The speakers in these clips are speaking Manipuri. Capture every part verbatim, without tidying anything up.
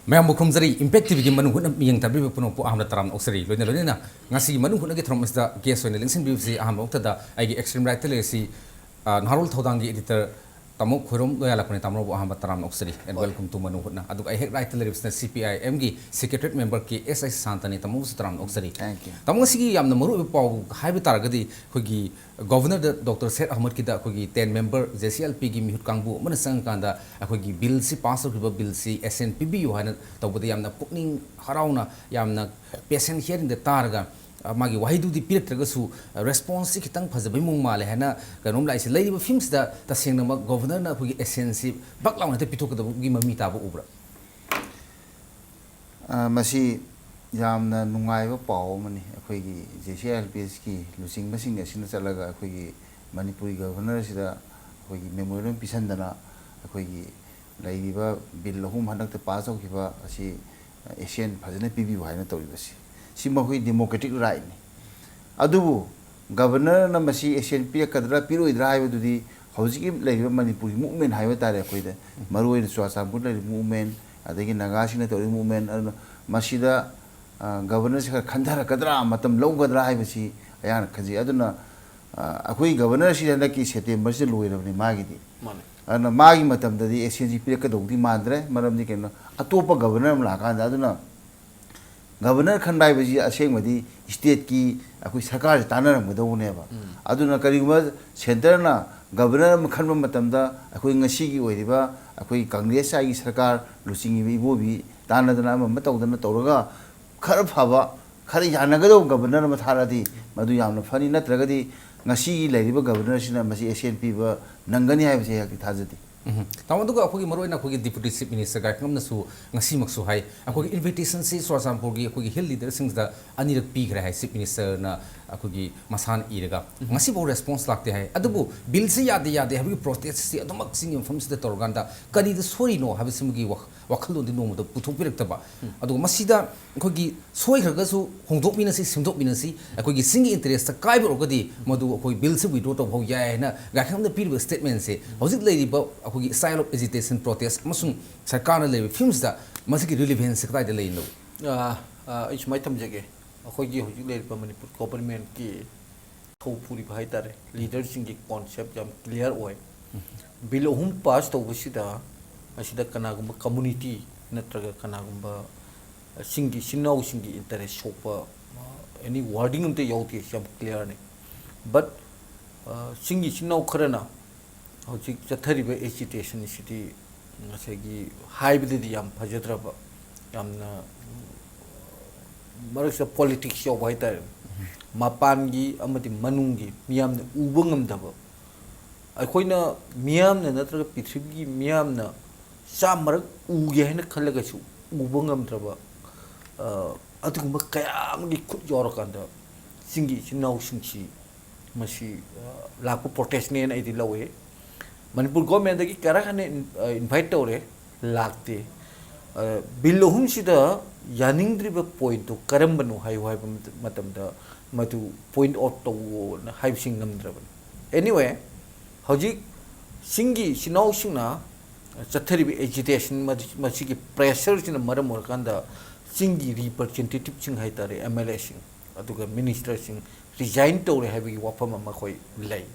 ꯃꯌꯥꯝꯕꯨ ꯈꯨꯔꯨꯝꯖꯔꯤ꯫ Impact ꯇꯤꯚꯤꯒꯤ ꯃꯅꯨꯡ ꯍꯨꯠꯅ ꯃꯤꯠꯌꯦꯡ ꯇꯥꯕꯤꯕ ꯄꯨꯝꯅꯃꯛꯄꯨ ꯑꯍꯥꯟꯕ ꯇꯔꯥꯝꯅ ꯑꯣꯛꯆꯔꯤ꯫ ꯂꯣꯏꯅ ꯂꯣꯏꯅꯅ ꯉꯁꯤꯒꯤ ꯃꯅꯨꯡ ꯍꯨꯠꯅꯒꯤ ꯊꯧꯔꯝ ꯑꯁꯤꯗ guest ꯑꯣꯏꯅ ꯂꯦꯡꯁꯤꯟꯕꯤꯕꯁꯤ ꯑꯍꯥꯟꯕ ꯃꯛꯇꯗ ꯑꯩꯒꯤ extreme right ꯇ ꯂꯩꯔꯤꯁꯤ, ꯑ, ꯅꯍꯥꯔꯣꯜ ꯊꯧꯗꯥꯡꯒꯤ editor ꯇꯥꯃꯣ ꯈꯣꯏꯔꯣꯝ ꯂꯣꯌꯥꯂꯛꯄꯅꯤ꯫ ꯇꯥꯃꯣꯕꯨ ꯑꯍꯥꯟꯕ ꯇꯔꯥꯝꯅ ꯑꯣꯛꯆꯔꯤ꯫ And ꯍꯣꯏ꯫ Welcome to ꯃꯅꯨꯡ ꯍꯨꯠꯅ꯫ ꯑꯗꯨꯒ ꯑꯩ ꯍꯦꯛ right ꯇ ꯂꯩꯔꯤꯕꯁꯤꯅ C P I M ꯒꯤ secretariat member ꯀꯦ ꯑꯦꯁ ꯑꯥꯏ ꯁꯥꯟꯇꯅꯤ꯫ ꯇꯥꯃꯣꯕꯨꯁꯨ ꯇꯔꯥꯝꯅ ꯑꯣꯛꯆꯔꯤ꯫ Thank you꯫ ꯇꯥꯃꯣ, ꯉꯁꯤꯒꯤ ꯌꯥꯝꯅ ꯃꯔꯨꯑꯣꯏꯕ ꯄꯥꯎ ꯍꯥꯏꯕ ꯇꯥꯔꯒꯗꯤ, ꯑꯩꯈꯣꯏꯒꯤ Governor ꯗ Doctor ꯁꯦꯠ ꯑꯍꯃꯗꯀꯤꯗ ꯑꯩꯈꯣꯏꯒꯤ ten member J C L P ꯒꯤ ꯃꯤꯍꯨꯠ ꯀꯥꯡꯕꯨ ꯑꯃꯅ ꯆꯪꯉꯀꯥꯟꯗ ꯑꯩꯈꯣꯏꯒꯤ bill ꯁꯤ pass ꯇꯧꯈꯤꯕ bill ꯁꯤ assent ꯄꯤꯕꯤꯌꯨ ꯍꯥꯏꯅ ꯇꯧꯕꯗ ꯌꯥꯝꯅ ꯄꯨꯛꯅꯤꯡ ꯍꯔꯥꯎꯅ, ꯌꯥꯝꯅ patient hearing ꯗ ꯇꯥꯔꯒ, ꯑ, ꯃꯥꯒꯤ ꯋꯥꯍꯩꯗꯨꯗꯤ ꯄꯤꯔꯛꯇ꯭ꯔꯒꯁꯨ, ꯑ, response ꯁꯤ ꯈꯤꯇꯪ ꯐꯖꯕꯩ ꯃꯑꯣꯡ ꯃꯥꯜꯂꯦ ꯍꯥꯏꯅ ꯀꯩꯅꯣꯝ ꯂꯥꯛꯏꯁꯦ꯫ ꯂꯩꯔꯤꯕ ꯐꯤꯕꯝꯁꯤꯗ ꯇꯁꯦꯡꯅꯃꯛ Governor ꯅ ꯑꯩꯈꯣꯏꯒꯤ assent ꯁꯤ ꯕꯛ ꯂꯥꯎꯅ ꯍꯦꯛꯇ ꯄꯤꯊꯣꯛꯀꯗꯕꯒꯤ ꯃꯃꯤ ꯇꯥꯕ ꯎꯕ꯭ꯔꯥ? ꯑ, ꯃꯁꯤ ꯌꯥꯝꯅ ꯅꯨꯡꯉꯥꯏꯕ ꯄꯥꯎ ꯑꯃꯅꯤ꯫ ꯑꯩꯈꯣꯏꯒꯤ J C L P S ꯀꯤ ꯂꯨꯆꯤꯡꯕꯁꯤꯡ ꯑꯁꯤꯅ ꯆꯠꯂꯒ ꯑꯩꯈꯣꯏꯒꯤ ꯃꯅꯤꯄꯨꯔꯒꯤ Governor ꯁꯤꯗ ꯑꯩꯈꯣꯏꯒꯤ memorandum ꯄꯤꯁꯟꯗꯅ, ꯑꯩꯈꯣꯏꯒꯤ ꯂꯩꯔꯤꯕ bill ꯑꯍꯨꯝ ꯍꯟꯗꯛꯇ pass ꯇꯧꯈꯤꯕ ꯑꯁꯤ assent ꯐꯖꯅ ꯄꯤꯕꯤꯌꯨ ꯍꯥꯏꯅ ꯇꯧꯔꯤꯕꯁꯤ, ꯁꯤ ꯃꯈꯣꯏ democratic right ꯅꯤ꯫ ꯑꯗꯨꯕꯨ Governor ꯅ ꯃꯁꯤ assent ꯄꯤꯔꯛꯀꯗ꯭ꯔꯥ ꯄꯤꯔꯣꯏꯗ꯭ꯔꯥ ꯍꯥꯏꯕꯗꯨꯗꯤ ꯍꯧꯖꯤꯛꯀꯤ ꯂꯩꯔꯤꯕ ꯃꯅꯤꯄꯨꯔꯒꯤ movement ꯍꯥꯏꯕ ꯇꯥꯔꯦ, ꯑꯩꯈꯣꯏꯗ ꯃꯔꯨꯑꯣꯏꯅ ꯆꯨꯔꯥꯆꯥꯟꯄꯨꯔꯗ ꯂꯩꯔꯤꯕ movement, ꯑꯗꯒꯤ ꯅꯥꯒꯥꯁꯤꯡꯅ ꯇꯧꯔꯤꯕ movement, ꯑꯗꯨꯅ ꯃꯁꯤꯗ, ꯑ, Governor ꯁꯦ ꯈꯔ ꯈꯟꯊꯔꯛꯀꯗ꯭ꯔꯥ, ꯃꯇꯝ ꯂꯧꯒꯗ꯭ꯔꯥ ꯍꯥꯏꯕꯁꯤ ꯑꯩꯍꯥꯛꯅ ꯈꯟꯖꯩ꯫ ꯑꯗꯨꯅ, ꯑ, ꯑꯩꯈꯣꯏ Governor ꯁꯤ ꯍꯟꯗꯛꯀꯤ September ꯁꯤꯗ ꯂꯣꯏꯔꯕꯅꯤ ꯃꯥꯒꯤꯗꯤ꯫ ꯃꯥꯅꯦ꯫ ꯑꯗꯨꯅ ꯃꯥꯒꯤ ꯃꯇꯝꯗꯗꯤ assent ꯁꯤ ꯄꯤꯔꯛꯀꯗꯧꯗꯤ ꯃꯥꯟꯗ꯭ꯔꯦ꯫ ꯃꯔꯝꯗꯤ ꯀꯩꯅꯣ, ꯑꯇꯣꯞꯄ Governor ꯑꯃ ꯂꯥꯛꯑꯀꯥꯟꯗ꯫ ꯑꯗꯨꯅ Governor ꯈꯟꯕ ꯍꯥꯏꯕꯁꯤ ꯑꯁꯦꯡꯕꯗꯤ state ꯀꯤ ꯑꯩꯈꯣꯏ ꯁꯔꯀꯥꯔꯁꯤ ꯇꯥꯟꯅꯔꯝꯒꯗꯧꯕꯅꯦꯕ꯫ ꯎꯝ꯫ ꯑꯗꯨꯅ ꯀꯔꯤꯒꯨꯝꯕ centre ꯅ Governor ꯑꯃ ꯈꯟꯕ ꯃꯇꯝꯗ, ꯑꯩꯈꯣꯏ ꯉꯁꯤꯒꯤ ꯑꯣꯏꯔꯤꯕ ꯑꯩꯈꯣꯏ Congress ꯍꯥꯏꯒꯤ ꯁꯔꯀꯥꯔ ꯂꯨꯆꯤꯡꯉꯤꯕ ꯏꯕꯣꯕꯤ ꯇꯥꯟꯅꯗꯅ ꯑꯃ ꯑꯃ ꯇꯧꯗꯅ ꯇꯧꯔꯒ, ꯈꯔ ꯐꯕ, ꯈꯔ ꯌꯥꯅꯒꯗꯧꯕ Governor ꯑꯃ ꯊꯥꯔꯛꯑꯗꯤ ꯃꯗꯨ ꯌꯥꯝꯅ ꯐꯅꯤ꯫ ꯅꯠꯇ꯭ꯔꯒꯗꯤ ꯉꯁꯤꯒꯤ ꯂꯩꯔꯤꯕ Governor ꯁꯤꯅ ꯃꯁꯤ assent ꯄꯤꯕ ꯅꯪꯒꯅꯤ ꯍꯥꯏꯕꯁꯤ ꯑꯩꯍꯥꯛꯇꯤ ꯊꯥꯖꯗꯦ꯫ ꯎꯝ꯫ ꯇꯥꯃꯣ, ꯑꯗꯨꯒ ꯑꯩꯈꯣꯏꯒꯤ ꯃꯔꯨꯑꯣꯏꯅ ꯑꯩꯈꯣꯏꯒꯤ Deputy Chief Minister ꯒꯥꯏꯈꯪꯉꯝꯅꯁꯨ ꯉꯁꯤꯃꯛꯁꯨ ꯍꯥꯏ, ꯑꯩꯈꯣꯏꯒꯤ invitation ꯁꯤ ꯆꯨꯔꯥꯆꯥꯟꯄꯨꯔꯒꯤ ꯑꯩꯈꯣꯏꯒꯤ hill leader ꯁꯤꯡꯁꯤꯗ ꯑꯅꯤꯔꯛ ꯄꯤꯈ꯭ꯔꯦ ꯍꯥꯏ Chief Minister ꯅ, ꯑꯩꯈꯣꯏꯒꯤ ꯃꯁꯥꯅ ꯏꯔꯒ꯫ ꯎꯝ꯫ ꯉꯁꯤꯐꯥꯎ response ꯂꯥꯛꯇꯦ ꯍꯥꯏ꯫ ꯑꯗꯨꯕꯨ bill ꯁꯤ ꯌꯥꯗꯦ ꯌꯥꯗꯦ ꯍꯥꯏꯕꯒꯤ protest ꯁꯤ ꯑꯗꯨꯃꯛ ꯆꯤꯡꯒꯤ ꯃꯐꯝꯁꯤꯗ ꯇꯧꯔꯀꯥꯟꯗ ꯀꯔꯤꯗ ꯁꯣꯏꯔꯤꯅꯣ ꯍꯥꯏꯕꯁꯤꯃꯒꯤ ꯋꯥꯈꯜ ꯋꯥꯈꯜꯂꯣꯟꯗꯤ ꯅꯣꯡꯃꯗ ꯄꯨꯊꯣꯛꯄꯤꯔꯛꯇꯕ꯫ ꯎꯝ꯫ ꯑꯗꯨꯒ ꯃꯁꯤꯗ ꯑꯩꯈꯣꯏꯒꯤ ꯁꯣꯏꯈ꯭ꯔꯒꯁꯨ ꯍꯣꯡꯗꯣꯛꯃꯤꯟꯅꯁꯤ, ꯁꯦꯝꯗꯣꯛꯃꯤꯟꯅꯁꯤ, ꯑꯩꯈꯣꯏꯒꯤ ꯆꯤꯡꯒꯤ interest ꯇ ꯀꯥꯏꯕ ꯑꯣꯏꯔꯒꯗꯤ ꯃꯗꯨ ꯑꯩꯈꯣꯏ bill ꯁꯤ withdraw ꯇꯧꯕ ꯐꯥꯎ ꯌꯥꯏ ꯍꯥꯏꯅ ꯒꯥꯏꯈꯪꯅ ꯄꯤꯔꯤꯕ statement ꯁꯦ ꯍꯧꯖꯤꯛ ꯂꯩꯔꯤꯕ ꯑꯩꯈꯣꯏ ꯑꯩꯈꯣꯏꯒꯤ style of agitation, protest ꯑꯃꯁꯨꯡ ꯁꯔꯀꯥꯔꯅ ꯂꯩꯔꯤꯕ ꯐꯤꯕꯝꯁꯤꯗ ꯃꯁꯤꯒꯤ relevance ꯀꯗꯥꯏꯗ ꯂꯩꯅꯣ? ꯑꯥ, ꯑꯥ, ꯑꯩ ꯁꯨꯃꯥꯏꯅ ꯊꯝꯖꯒꯦ꯫ ꯑꯩꯈꯣꯏꯒꯤ ꯍꯧꯖꯤꯛ ꯂꯩꯔꯤꯕ ꯃꯅꯤꯄꯨꯔ ꯒꯣꯕꯔꯃꯦꯟꯠꯀꯤ ꯊꯧ ꯄꯨꯔꯤꯕ ꯍꯥꯏ ꯇꯥꯔꯦ, ꯂꯤꯗꯔꯁꯤꯡꯒꯤ ꯀꯣꯟꯁꯦꯞ ꯌꯥꯝ ꯀ꯭ꯂꯤꯌꯥꯔ ꯑꯣꯏ꯫ ꯕꯤꯜ ꯑꯍꯨꯝ ꯄꯥꯁ ꯇꯧꯕꯁꯤꯗ ꯃꯁꯤꯗ ꯀꯅꯥꯒꯨꯝꯕ ꯀꯝꯃꯨꯅꯤꯇꯤ ꯅꯠꯇ꯭ꯔꯒ ꯀꯅꯥꯒꯨꯝꯕ ꯆꯤꯡꯒꯤ ꯏꯆꯤꯟ ꯏꯅꯥꯎꯁꯤꯡꯒꯤ ꯏꯟꯇꯔꯦꯁ ꯁꯣꯛꯄ ꯑꯦꯅꯤ ꯋꯥꯔꯗꯤꯡ ꯑꯝꯇ ꯌꯥꯎꯗꯦ꯫ ꯌꯥꯝ ꯀ꯭ꯂꯤꯌꯥꯔꯅꯤ꯫ ꯕꯠ ꯆꯤꯡꯒꯤ ꯏꯆꯤꯟ ꯏꯅꯥꯎ ꯈꯔꯅ ꯍꯧꯖꯤꯛ ꯆꯠꯊꯔꯤꯕ ꯑꯦꯖꯤꯇꯦꯁꯟꯁꯤꯗꯤ ꯉꯁꯥꯏꯒꯤ ꯍꯥꯏꯕꯗꯗꯤ ꯌꯥꯝ ꯐꯖꯗ꯭ꯔꯕ, ꯌꯥꯝꯅ ꯃꯔꯛꯁꯤꯗ ꯄꯣꯂꯤꯇꯤꯛꯁ ꯌꯥꯎꯕ ꯍꯥꯏꯇꯥꯔꯦ꯫ ꯃꯄꯥꯟꯒꯤ ꯑꯃꯗꯤ ꯃꯅꯨꯡꯒꯤ ꯃꯤꯌꯥꯝꯅ ꯎꯕ ꯉꯝꯗꯕ, ꯑꯩꯈꯣꯏꯅ ꯃꯤꯌꯥꯝꯅ ꯅꯠꯇ꯭ꯔꯒ ꯄ꯭ꯔꯤꯊꯤꯕꯤꯒꯤ ꯃꯤꯌꯥꯝꯅ ꯆꯥꯝꯃꯔꯛ ꯎꯒꯦ ꯍꯥꯏꯅ ꯈꯜꯂꯒꯁꯨ ꯎꯕ ꯉꯝꯗ꯭ꯔꯕ, ꯑ, ꯑꯗꯨꯒꯨꯝꯕ ꯀꯌꯥ ꯑꯃꯒꯤ ꯈꯨꯠ ꯌꯥꯎꯔꯀꯥꯟꯗ ꯆꯤꯡꯒꯤ ꯏꯆꯤꯟ ꯏꯅꯥꯎꯁꯤꯡꯁꯤ ꯃꯁꯤ, ꯑ, ꯂꯥꯛꯄ ꯄ꯭ꯔꯣꯇꯦꯁꯅꯦꯅ ꯑꯩꯗꯤ ꯂꯧꯏ꯫ ꯃꯅꯤꯄꯨꯔ ꯒꯣꯔꯃꯦꯟꯗꯒꯤ ꯀꯌꯥꯔꯛ ꯍꯟꯅ ꯏꯟ-, ꯑ, ꯏꯟꯚꯥꯏꯠ ꯇꯧꯔꯦ, ꯂꯥꯛꯇꯦ꯫ ꯑ, ꯕꯤꯜ ꯑꯍꯨꯝꯁꯤꯗ ꯌꯥꯅꯤꯡꯗ꯭ꯔꯤꯕ ꯄꯣꯏꯟꯠꯇꯣ ꯀꯔꯝꯕꯅꯣ ꯍꯥꯏꯌꯨ ꯍꯥꯏꯕ ꯃꯇꯝꯗ ꯃꯗꯨ ꯄꯣꯏꯟꯠ ꯑꯥꯎꯠ ꯇꯧꯋꯣꯅ ꯍꯥꯏꯕꯁꯤ ꯉꯝꯗ꯭ꯔꯕꯅꯤ꯫ ꯑꯦꯅꯤꯋꯦ, ꯍꯧꯖꯤꯛ ꯆꯤꯡꯒꯤ ꯏꯆꯤꯟ ꯏꯅꯥꯎꯁꯤꯡꯅ ꯆꯠꯊꯔꯤꯕ ꯑꯦꯖꯤꯇꯦꯁꯟ ꯃꯁꯤꯒꯤ ꯄ꯭ꯔꯦꯁꯔꯁꯤꯅ ꯃꯔꯝ ꯑꯣꯏꯔꯀꯥꯟꯗ ꯆꯤꯡꯒꯤ ꯔꯤꯄ꯭ꯔꯖꯦꯟꯇꯦꯇꯤꯞꯁꯤꯡ ꯍꯥꯏ ꯇꯥꯔꯦ, ꯑꯦꯝ ꯑꯦꯜ ꯑꯦꯁꯤꯡ ꯑꯗꯨꯒ ꯃꯤꯅꯤꯁꯇꯔꯁꯤꯡ ꯔꯤꯖꯥꯏꯟ ꯇꯧꯔꯦ ꯍꯥꯏꯕꯒꯤ ꯋꯥꯐꯝ ꯑꯃ ꯑꯩꯈꯣꯏ ꯂꯩ꯫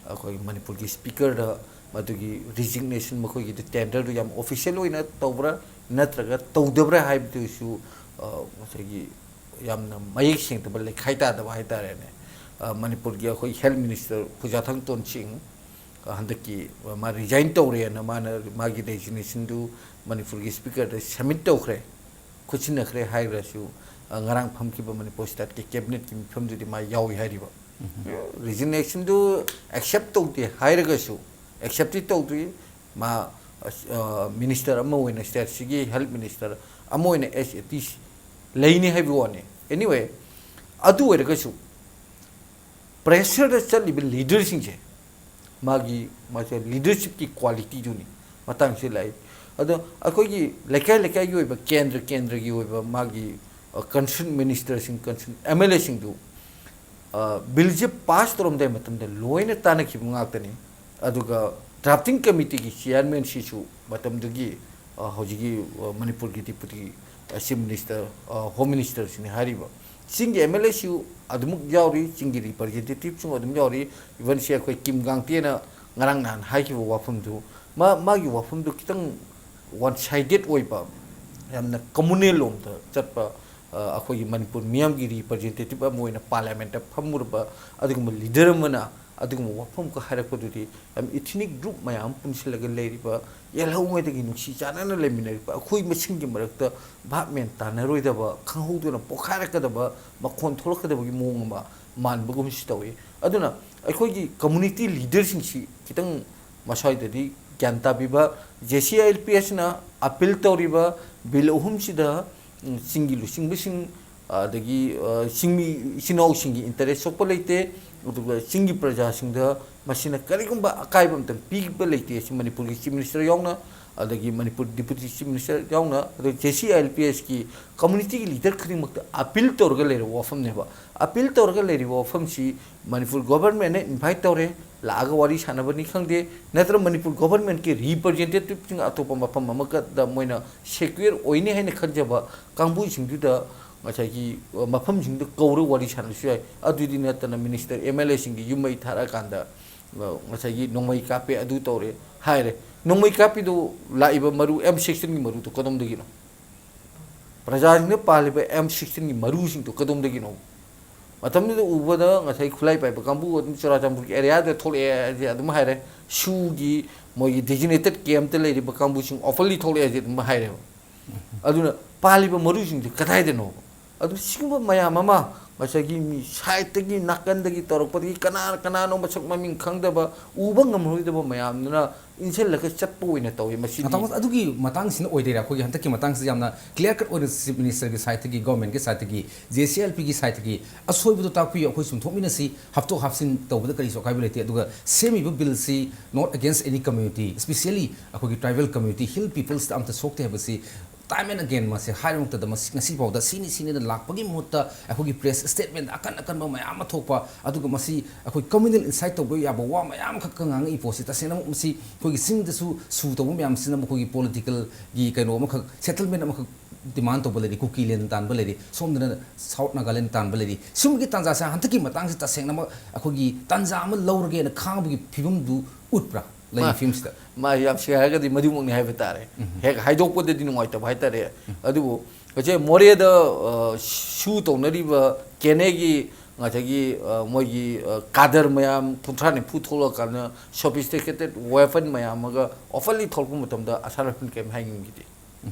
ꯑꯩꯈꯣꯏ ꯃꯅꯤꯄꯨꯔꯒꯤ ꯁ꯭ꯄꯤꯀꯔꯗ ꯃꯗꯨꯒꯤ ꯔꯤꯖꯤꯒꯅꯦꯁꯟ, ꯃꯈꯣꯏꯒꯤꯗꯤ ꯇꯦꯟꯗꯔꯗꯨ ꯌꯥꯝ ꯑꯣꯐꯤꯁꯤꯌꯦꯜ ꯑꯣꯏꯅ ꯇꯧꯕ꯭ꯔꯥ ꯅꯠꯇ꯭ꯔꯒ ꯇꯧꯗꯕ꯭ꯔꯥ ꯍꯥꯏꯕꯗꯨꯁꯨ, ꯑ, ꯉꯁꯥꯏꯒꯤ ꯌꯥꯝꯅ ꯃꯌꯦꯛ ꯁꯦꯡꯗꯕ, ꯂꯩꯈꯥꯏ ꯇꯥꯗꯕ ꯍꯥꯏ ꯇꯥꯔꯦꯅꯦ꯫ ꯑ, ꯃꯅꯤꯄꯨꯔꯒꯤ ꯑꯩꯈꯣꯏ ꯍꯦꯜꯊ ꯃꯤꯅꯤꯁꯇꯔ ꯈꯨꯖꯥꯊꯪ ꯇꯣꯟꯁꯤꯡ, ꯑ, ꯍꯟꯗꯛꯀꯤ, ꯑ, ꯃꯥ ꯔꯤꯖꯥꯏꯟ ꯇꯧꯔꯦꯅ ꯃꯥꯅ ꯃꯥꯒꯤ ꯔꯦꯖꯤꯒꯅꯦꯁꯟꯗꯨ ꯃꯅꯤꯄꯨꯔꯒꯤ ꯁ꯭ꯄꯤꯀꯔꯗ ꯁꯕꯃꯤꯠ ꯇꯧꯈ꯭ꯔꯦ, ꯈꯨꯠꯁꯤꯟꯅꯈ꯭ꯔꯦ ꯍꯥꯏꯈ꯭ꯔꯁꯨ, ꯑ, ꯉꯔꯥꯡ ꯐꯝꯈꯤꯕ ꯃꯅꯤꯄꯨꯔ ꯁ꯭ꯇꯦꯠꯀꯤ ꯀꯦꯕꯤꯅꯦꯠꯀꯤ ꯃꯤꯐꯝꯗꯨꯗꯤ ꯃꯥ ꯌꯥꯎꯏ ꯍꯥꯏꯔꯤꯕ꯫ ꯔꯤꯖꯤꯒꯅꯦꯁꯟꯗꯨ ꯑꯦꯛꯁꯦꯞ ꯇꯧꯗꯦ ꯍꯥꯏꯔꯒꯁꯨ, ꯑꯦꯛꯁꯦꯞꯇꯤ ꯇꯧꯗ꯭ꯔꯤ, ꯃꯥ, ꯑ, ꯃꯤꯅꯤꯁꯇꯔ ꯑꯃ ꯑꯣꯏꯅ, ꯁ꯭ꯇꯦꯠꯁꯤꯒꯤ ꯍꯦꯜꯊ ꯃꯤꯅꯤꯁꯇꯔ ꯑꯃ ꯑꯣꯏꯅ ꯑꯦꯁ ꯑꯦ ꯇꯤ ꯂꯩꯅꯤ ꯍꯥꯏꯕ ꯋꯥꯅꯤ꯫ ꯑꯦꯅꯤꯋꯦ, ꯑꯗꯨ ꯑꯣꯏꯔꯒꯁꯨ ꯄ꯭ꯔꯦꯁꯔꯗ ꯆꯠꯂꯤꯕ ꯂꯤꯗꯔꯁꯤꯡꯁꯦ ꯃꯥꯒꯤ, ꯃꯥꯁꯦ ꯂꯤꯗꯔꯁꯤꯞꯀꯤ ꯀ꯭ꯋꯥꯂꯤꯇꯤꯗꯨꯅꯤ ꯃꯇꯥꯡꯁꯤ ꯂꯥꯛꯏ꯫ ꯑꯗꯣ ꯑꯩꯈꯣꯏꯒꯤ ꯂꯩꯀꯥꯏ ꯂꯩꯀꯥꯏꯒꯤ ꯑꯣꯏꯕ, ꯀꯦꯟꯗ꯭ꯔ ꯀꯦꯟꯗ꯭ꯔꯒꯤ ꯑꯣꯏꯕ ꯃꯥꯒꯤ, ꯑ, ꯀꯟꯁꯔꯟ ꯃꯤꯅꯤꯁꯇꯔꯁꯤꯡ, ꯀꯟꯁꯔꯟ ꯑꯦꯝ ꯑꯦꯜ ꯑꯦꯁꯤꯡꯗꯨ, ꯑ, ꯕꯤꯜꯁꯦ ꯄꯥꯁ ꯇꯧꯔꯝꯗꯥꯏ ꯃꯇꯝꯗ ꯂꯣꯏꯅ ꯇꯥꯟꯅꯈꯤꯕ ꯉꯥꯛꯇꯅꯤ꯫ ꯑꯗꯨꯒ ꯗ꯭ꯔꯥꯐꯇꯤꯡ ꯀꯃꯤꯇꯤꯒꯤ ꯆꯤꯌꯥꯔꯃꯦꯟꯁꯤꯁꯨ ꯃꯇꯝꯗꯨꯒꯤ, ꯑ, ꯍꯧꯖꯤꯛꯀꯤ, ꯑ, ꯃꯅꯤꯄꯨꯔꯒꯤ ꯗꯤꯄꯨꯇꯤ, ꯑ, ꯆꯤꯐ ꯃꯤꯅꯤꯁꯇꯔ, ꯑ, ꯍꯣꯝ ꯃꯤꯅꯤꯁꯇꯔꯁꯤꯅꯤ ꯍꯥꯏꯔꯤꯕ꯫ ꯆꯤꯡꯒꯤ ꯑꯦꯝ ꯑꯦꯜ ꯑꯦꯁꯨ ꯑꯗꯨꯃꯛ ꯌꯥꯎꯔꯤ, ꯆꯤꯡꯒꯤ ꯔꯤꯄ꯭ꯔꯖꯦꯟꯇꯦꯇꯤꯞꯁꯨ ꯑꯗꯨꯝ ꯌꯥꯎꯔꯤ꯫ ꯏꯚꯟ ꯁꯤ ꯑꯩꯈꯣꯏ ꯀꯤꯝ ꯒꯥꯡꯇꯦꯅ ꯉꯔꯥꯡ ꯅꯍꯥꯟ ꯍꯥꯏꯈꯤꯕ ꯋꯥꯐꯝꯗꯨ, ꯃꯥ, ꯃꯥꯒꯤ ꯋꯥꯐꯝꯗꯨ ꯈꯤꯇꯪ ꯋꯥꯟ ꯁꯥꯏꯗꯦꯠ ꯑꯣꯏꯕ, ꯌꯥꯝꯅ ꯀꯝꯃꯨꯅꯦꯜ ꯂꯣꯝꯗ ꯆꯠꯄ, ꯑ, ꯑꯩꯈꯣꯏꯒꯤ ꯃꯅꯤꯄꯨꯔ ꯃꯤꯌꯥꯝꯒꯤ ꯔꯤꯄ꯭ꯔꯖꯦꯟꯇꯦꯇꯤꯞ ꯑꯃ ꯑꯣꯏꯅ ꯄꯥꯔꯂꯤꯌꯥꯃꯦꯟꯠꯇ ꯐꯝꯃꯨꯔꯕ ꯑꯗꯨꯒꯨꯝꯕ ꯂꯤꯗꯔ ꯑꯃꯅ ꯑꯗꯨꯒꯨꯝꯕ ꯋꯥꯐꯝ ꯑꯃꯈꯛ ꯍꯥꯏꯔꯛꯄꯗꯨꯗꯤ ꯌꯥꯝ ꯏꯊꯤꯅꯤꯛ ꯒ꯭ꯔꯨꯞ ꯃꯌꯥꯝ ꯄꯨꯟꯁꯤꯜꯂꯒ ꯂꯩꯔꯤꯕ, ꯌꯦꯜꯍꯧꯉꯩꯗꯒꯤ ꯅꯨꯡꯁꯤ ꯆꯥꯟꯅꯅ ꯂꯩꯃꯤꯟꯅꯔꯤꯕ ꯑꯩꯈꯣꯏ ꯃꯁꯦꯟꯒꯤ ꯃꯔꯛꯇ ꯚꯥꯕ ꯃꯦꯟ ꯇꯥꯟꯅꯔꯣꯏꯗꯕ, ꯈꯪꯍꯧꯗꯅ ꯄꯣꯛꯈꯥꯏꯔꯛꯀꯗꯕ, ꯃꯈꯣꯟ ꯊꯣꯛꯂꯛꯀꯗꯕꯒꯤ ꯃꯑꯣꯡ ꯑꯃ ꯃꯥꯟꯕꯒꯨꯝꯁꯨ ꯇꯧꯏ꯫ ꯑꯗꯨꯅ ꯑꯩꯈꯣꯏꯒꯤ ꯀꯝꯃꯨꯅꯤꯇꯤ ꯂꯤꯗꯔꯁꯤꯡꯁꯤ ꯈꯤꯇꯪ ꯃꯁ꯭ꯋꯥꯏꯗꯗꯤ ꯒ꯭ꯌꯥꯟ ꯇꯥꯕꯤꯕ, J C I L P ꯑꯦꯁꯅ ꯑꯄꯤꯜ ꯇꯧꯔꯤꯕ ꯕꯤꯜ ꯑꯍꯨꯝꯁꯤꯗ, ꯎꯝ, ꯆꯤꯡꯒꯤ ꯂꯨꯆꯤꯡꯕꯁꯤꯡ, ꯑꯗꯒꯤ, ꯑ, ꯆꯤꯡꯃꯤ ꯏꯆꯤꯟ ꯏꯅꯥꯎꯁꯤꯡꯒꯤ ꯏꯟꯇꯔꯦꯁ ꯁꯣꯛꯄ ꯂꯩꯇꯦ, ꯑꯗꯨꯒ ꯆꯤꯡꯒꯤ ꯄ꯭ꯔꯖꯥꯁꯤꯡꯗ ꯃꯁꯤꯅ ꯀꯔꯤꯒꯨꯝꯕ ꯑꯀꯥꯏꯕ ꯑꯃꯇꯪ ꯄꯤꯕ ꯂꯩꯇꯦ꯫ ꯑꯁꯤ ꯃꯅꯤꯄꯨꯔꯒꯤ ꯆꯤꯐ ꯃꯤꯅꯤꯁꯇꯔ ꯌꯥꯎꯅ, ꯑꯗꯒꯤ ꯃꯅꯤꯄꯨꯔ ꯗꯤꯄꯨꯇꯤ ꯆꯤꯐ ꯃꯤꯅꯤꯁꯇꯔ ꯌꯥꯎꯅ, ꯑꯗꯒꯤ J C I L P ꯑꯦꯁꯀꯤ ꯀꯝꯃꯨꯅꯤꯇꯤꯒꯤ ꯂꯤꯗꯔ ꯈꯨꯗꯤꯡꯃꯛꯇ ꯑꯄꯤꯜ ꯇꯧꯔꯒ ꯂꯩꯔꯕ ꯋꯥꯐꯝꯅꯦꯕ꯫ ꯑꯄꯤꯜ ꯇꯧꯔꯒ ꯂꯩꯔꯤꯕ ꯋꯥꯐꯝꯁꯤ ꯃꯅꯤꯄꯨꯔ ꯒꯣꯚꯔꯟꯃꯦꯟꯠꯅ ꯏꯟꯚꯥꯏꯠ ꯇꯧꯔꯦ, ꯂꯥꯛꯑꯒ ꯋꯥꯔꯤ ꯁꯥꯟꯅꯕꯅꯤ ꯈꯪꯗꯦ, ꯅꯠꯇ꯭ꯔꯒ ꯃꯅꯤꯄꯨꯔ ꯒꯣꯚꯔꯟꯃꯦꯟꯠꯀꯤ ꯔꯤꯄ꯭ꯔꯖꯦꯟꯇꯦꯇꯤꯞꯁꯤꯡ ꯑꯇꯣꯞꯄ ꯃꯐꯝ ꯑꯃꯈꯛꯇ ꯃꯣꯏꯅ ꯁꯦꯀ꯭ꯌꯨꯔ ꯑꯣꯏꯅꯤ ꯍꯥꯏꯅ ꯈꯟꯖꯕ ꯀꯥꯡꯕꯨꯁꯤꯡꯗꯨꯗ ꯉꯁꯥꯏꯒꯤ, ꯑ, ꯃꯐꯝꯁꯤꯡꯗꯨ ꯀꯧꯔ ꯋꯥꯔꯤ ꯁꯥꯟꯅꯕꯁꯨ ꯌꯥꯏ꯫ ꯑꯗꯨꯗꯤ ꯅꯠꯇꯅ ꯃꯤꯅꯤꯁꯇꯔ, ꯑꯦꯝ ꯑꯦꯜ ꯑꯦꯁꯤꯡꯒꯤ ꯌꯨꯝ ꯃꯩ ꯊꯥꯔꯛꯑꯀꯥꯟꯗ, ꯑ, ꯉꯁꯥꯏꯒꯤ ꯅꯣꯡꯃꯩ ꯀꯥꯞꯄꯦ, ꯑꯗꯨ ꯇꯧꯔꯦ ꯍꯥꯏꯔꯦ꯫ ꯅꯣꯡꯃꯩ ꯀꯥꯞꯄꯤꯗꯨ ꯂꯥꯛꯏꯕ ꯃꯔꯨ ꯑꯦꯝ ꯁꯤꯛꯁꯇꯤꯟꯒꯤ ꯃꯔꯨꯗꯨ ꯀꯗꯣꯝꯗꯒꯤꯅꯣ? ꯄ꯭ꯔꯖꯥꯁꯤꯡꯅ ꯄꯥꯜꯂꯤꯕ ꯑꯦꯝ ꯁꯤꯛꯁꯇꯤꯟꯒꯤ ꯃꯔꯨꯁꯤꯡꯗꯨ ꯀꯗꯣꯝꯗꯒꯤꯅꯣ? ꯃꯇꯝꯗꯨꯗ ꯎꯕꯗ ꯉꯁꯥꯏ ꯈꯨꯠꯂꯥꯏ ꯄꯥꯏꯕ ꯀꯥꯡꯕꯨ ꯑꯗꯨꯝ ꯆꯨꯔꯥꯆꯥꯟꯄꯨꯔꯒꯤ ꯑꯦꯔꯤꯌꯥꯗ ꯊꯣꯛꯂꯛꯑꯦ ꯍꯥꯏꯁꯦ ꯑꯗꯨꯝ ꯍꯥꯏꯔꯦ, ꯁꯨꯒꯤ ꯃꯣꯏꯒꯤ ꯗꯤꯖꯤꯅꯦꯇꯦꯠ ꯀꯦꯝꯞꯇ ꯂꯩꯔꯤꯕ ꯀꯥꯡꯕꯨꯁꯤꯡ ꯑꯣꯄꯟꯂꯤ ꯊꯣꯛꯂꯛꯑꯦ ꯍꯥꯏꯁꯦ ꯑꯗꯨꯝ ꯍꯥꯏꯔꯦꯕ꯫ ꯑꯗꯨꯅ ꯄꯥꯜꯂꯤꯕ ꯃꯔꯨꯁꯤꯡꯁꯦ ꯀꯗꯥꯏꯗꯅꯣꯕ? ꯑꯗꯨ ꯁꯤꯒꯨꯝꯕ ꯃꯌꯥꯝ ꯑꯃ ꯉꯁꯥꯏꯒꯤ ꯃꯤ ꯁꯥꯏꯠꯇꯒꯤ, ꯅꯥꯀꯟꯗꯒꯤ ꯇꯧꯔꯛꯄꯗꯒꯤ ꯀꯅꯥ ꯀꯅꯥꯅꯣ ꯃꯁꯛ ꯃꯃꯤꯡ ꯈꯪꯗꯕ, ꯎꯕ ꯉꯝꯂꯣꯏꯗꯕ ꯃꯌꯥꯝꯗꯨꯅ ꯏꯟꯁꯤꯜꯂꯒ ꯆꯠꯄ ꯑꯣꯏꯅ ꯇꯧꯋꯤ꯫ ꯃꯁꯤꯗꯤ ꯑꯗꯨꯒꯤ ꯃꯇꯥꯡꯁꯤꯅ ꯑꯣꯏꯗꯣꯏꯔꯥ? ꯑꯩꯈꯣꯏꯒꯤ ꯍꯟꯗꯛꯀꯤ ꯃꯇꯥꯡꯁꯤꯗ ꯌꯥꯝꯅ ꯀ꯭ꯂꯤꯌꯥꯔ ꯀꯠ ꯑꯣꯏꯅ ꯆꯤꯐ ꯃꯤꯅꯤꯁꯇꯔꯒꯤ ꯁꯥꯏꯠꯇꯒꯤ, ꯒꯣꯔꯃꯦꯟꯒꯤ ꯁꯥꯏꯠꯇꯒꯤ, ꯖꯦ ꯁꯤ ꯑꯦꯜ ꯄꯤꯒꯤ ꯁꯥꯏꯠꯇꯒꯤ ꯑꯁꯣꯏꯕꯗꯣ ꯇꯥꯛꯄꯤꯌꯨ, ꯑꯩꯈꯣꯏ ꯆꯨꯝꯊꯣꯛꯃꯤꯟꯅꯁꯤ, ꯍꯥꯞꯇꯣꯛ ꯍꯥꯞꯆꯤꯟ ꯇꯧꯕꯗ ꯀꯔꯤꯁꯨ ꯑꯀꯥꯏꯕ ꯂꯩꯇꯦ꯫ ꯑꯗꯨꯒ ꯁꯦꯝꯃꯤꯕ ꯕꯤꯜꯁꯤ not against any community, especially ꯑꯩꯈꯣꯏꯒꯤ ꯇ꯭ꯔꯥꯏꯕꯦꯜ ꯀꯝꯃ꯭ꯌꯨꯅꯤꯇꯤ, ꯍꯤꯜ ꯄꯤꯄꯜꯁꯇ ꯑꯝꯇ ꯁꯣꯛꯇꯦ ꯍꯥꯏꯕꯁꯤ Time and again ꯃꯁꯦ ꯍꯥꯏꯔ ꯃꯇꯝꯗ ꯃꯁꯤ ꯉꯁꯤ ꯐꯥꯎꯗ ꯁꯤꯅꯤ ꯁꯤꯅꯤꯅ ꯂꯥꯛꯄꯒꯤ ꯃꯍꯨꯠꯇ ꯑꯩꯈꯣꯏꯒꯤ press statement ꯑꯀꯟ ꯑꯀꯟꯕ ꯃꯌꯥꯝ ꯑꯃ ꯊꯣꯛꯄ, ꯑꯗꯨꯒ ꯃꯁꯤ ꯑꯩꯈꯣꯏ communal insight ꯇꯧꯕ ꯌꯥꯕ ꯋꯥ ꯃꯌꯥꯝ ꯑꯃꯈꯛꯀ ꯉꯥꯡꯉꯛꯏ ꯄꯣꯠꯁꯤ ꯇꯁꯦꯡꯅꯃꯛ ꯃꯁꯤ ꯑꯩꯈꯣꯏꯒꯤ ꯆꯤꯡꯗꯁꯨ ꯁꯨ ꯇꯧꯕ ꯃꯌꯥꯝꯁꯤꯅ ꯃꯈꯣꯏꯒꯤ political ꯒꯤ ꯀꯩꯅꯣ ꯑꯃꯈꯛ, settlement ꯑꯃꯈꯛ demand ꯇꯧꯕ ꯂꯩꯔꯤ, ꯀꯨꯀꯤꯂꯦꯟ ꯇꯥꯟꯕ ꯂꯩꯔꯤ, ꯁꯣꯝꯗꯅ South Nagaland ꯇꯥꯟꯕ ꯂꯩꯔꯤ꯫ ꯁꯤꯒꯨꯝꯕꯒꯤ ꯇꯥꯟꯖꯥꯁꯦ ꯍꯟꯗꯛꯀꯤ ꯃꯇꯥꯡꯁꯤ ꯇꯁꯦꯡꯅꯃꯛ ꯑꯩꯈꯣꯏꯒꯤ ꯇꯥꯟꯖꯥ ꯑꯃ ꯂꯧꯔꯒꯦꯅ ꯈꯥꯡꯕꯒꯤ ꯐꯤꯕꯝꯗꯨ ꯎꯠꯄ꯭ꯔꯥ ꯂꯩꯔꯤ ꯃꯥ- ꯐꯤꯕꯝꯁꯤꯗ? ꯃꯥ ꯌꯥꯝ ꯁꯦꯡꯅ ꯍꯥꯏꯔꯒꯗꯤ ꯃꯗꯨꯃꯛꯅꯤ ꯍꯥꯏꯕ ꯇꯥꯔꯦ꯫ ꯍꯦꯛ ꯍꯥꯏꯗꯣꯛꯄꯗꯗꯤ ꯅꯨꯡꯉꯥꯏꯇꯕ ꯍꯥꯏꯇꯥꯔꯦ꯫ ꯑꯗꯨꯕꯨ ꯉꯁꯥꯏ ꯃꯣꯔꯦꯗ ꯑ, ꯁꯨ ꯇꯧꯅꯔꯤꯕ ꯀꯦꯅꯦꯒꯤ ꯉꯁꯥꯏꯒꯤ ꯑ, ꯃꯣꯏꯒꯤ ꯑ, ꯀꯥꯗꯔ ꯃꯌꯥꯝ ꯀꯨꯟꯊ꯭ꯔꯥ ꯅꯤꯐꯨ ꯊꯣꯛꯂꯛꯑꯀꯥꯟꯗ sophisticated weapon ꯃꯌꯥꯝ ꯑꯃꯒ openly ꯊꯣꯛꯂꯛꯄ ꯃꯇꯝꯗ ꯑꯁꯥꯝ ꯔꯥꯏꯐꯜ ꯀꯔꯤꯝ ꯍꯥꯏ ꯉꯝꯈꯤꯗꯦ꯫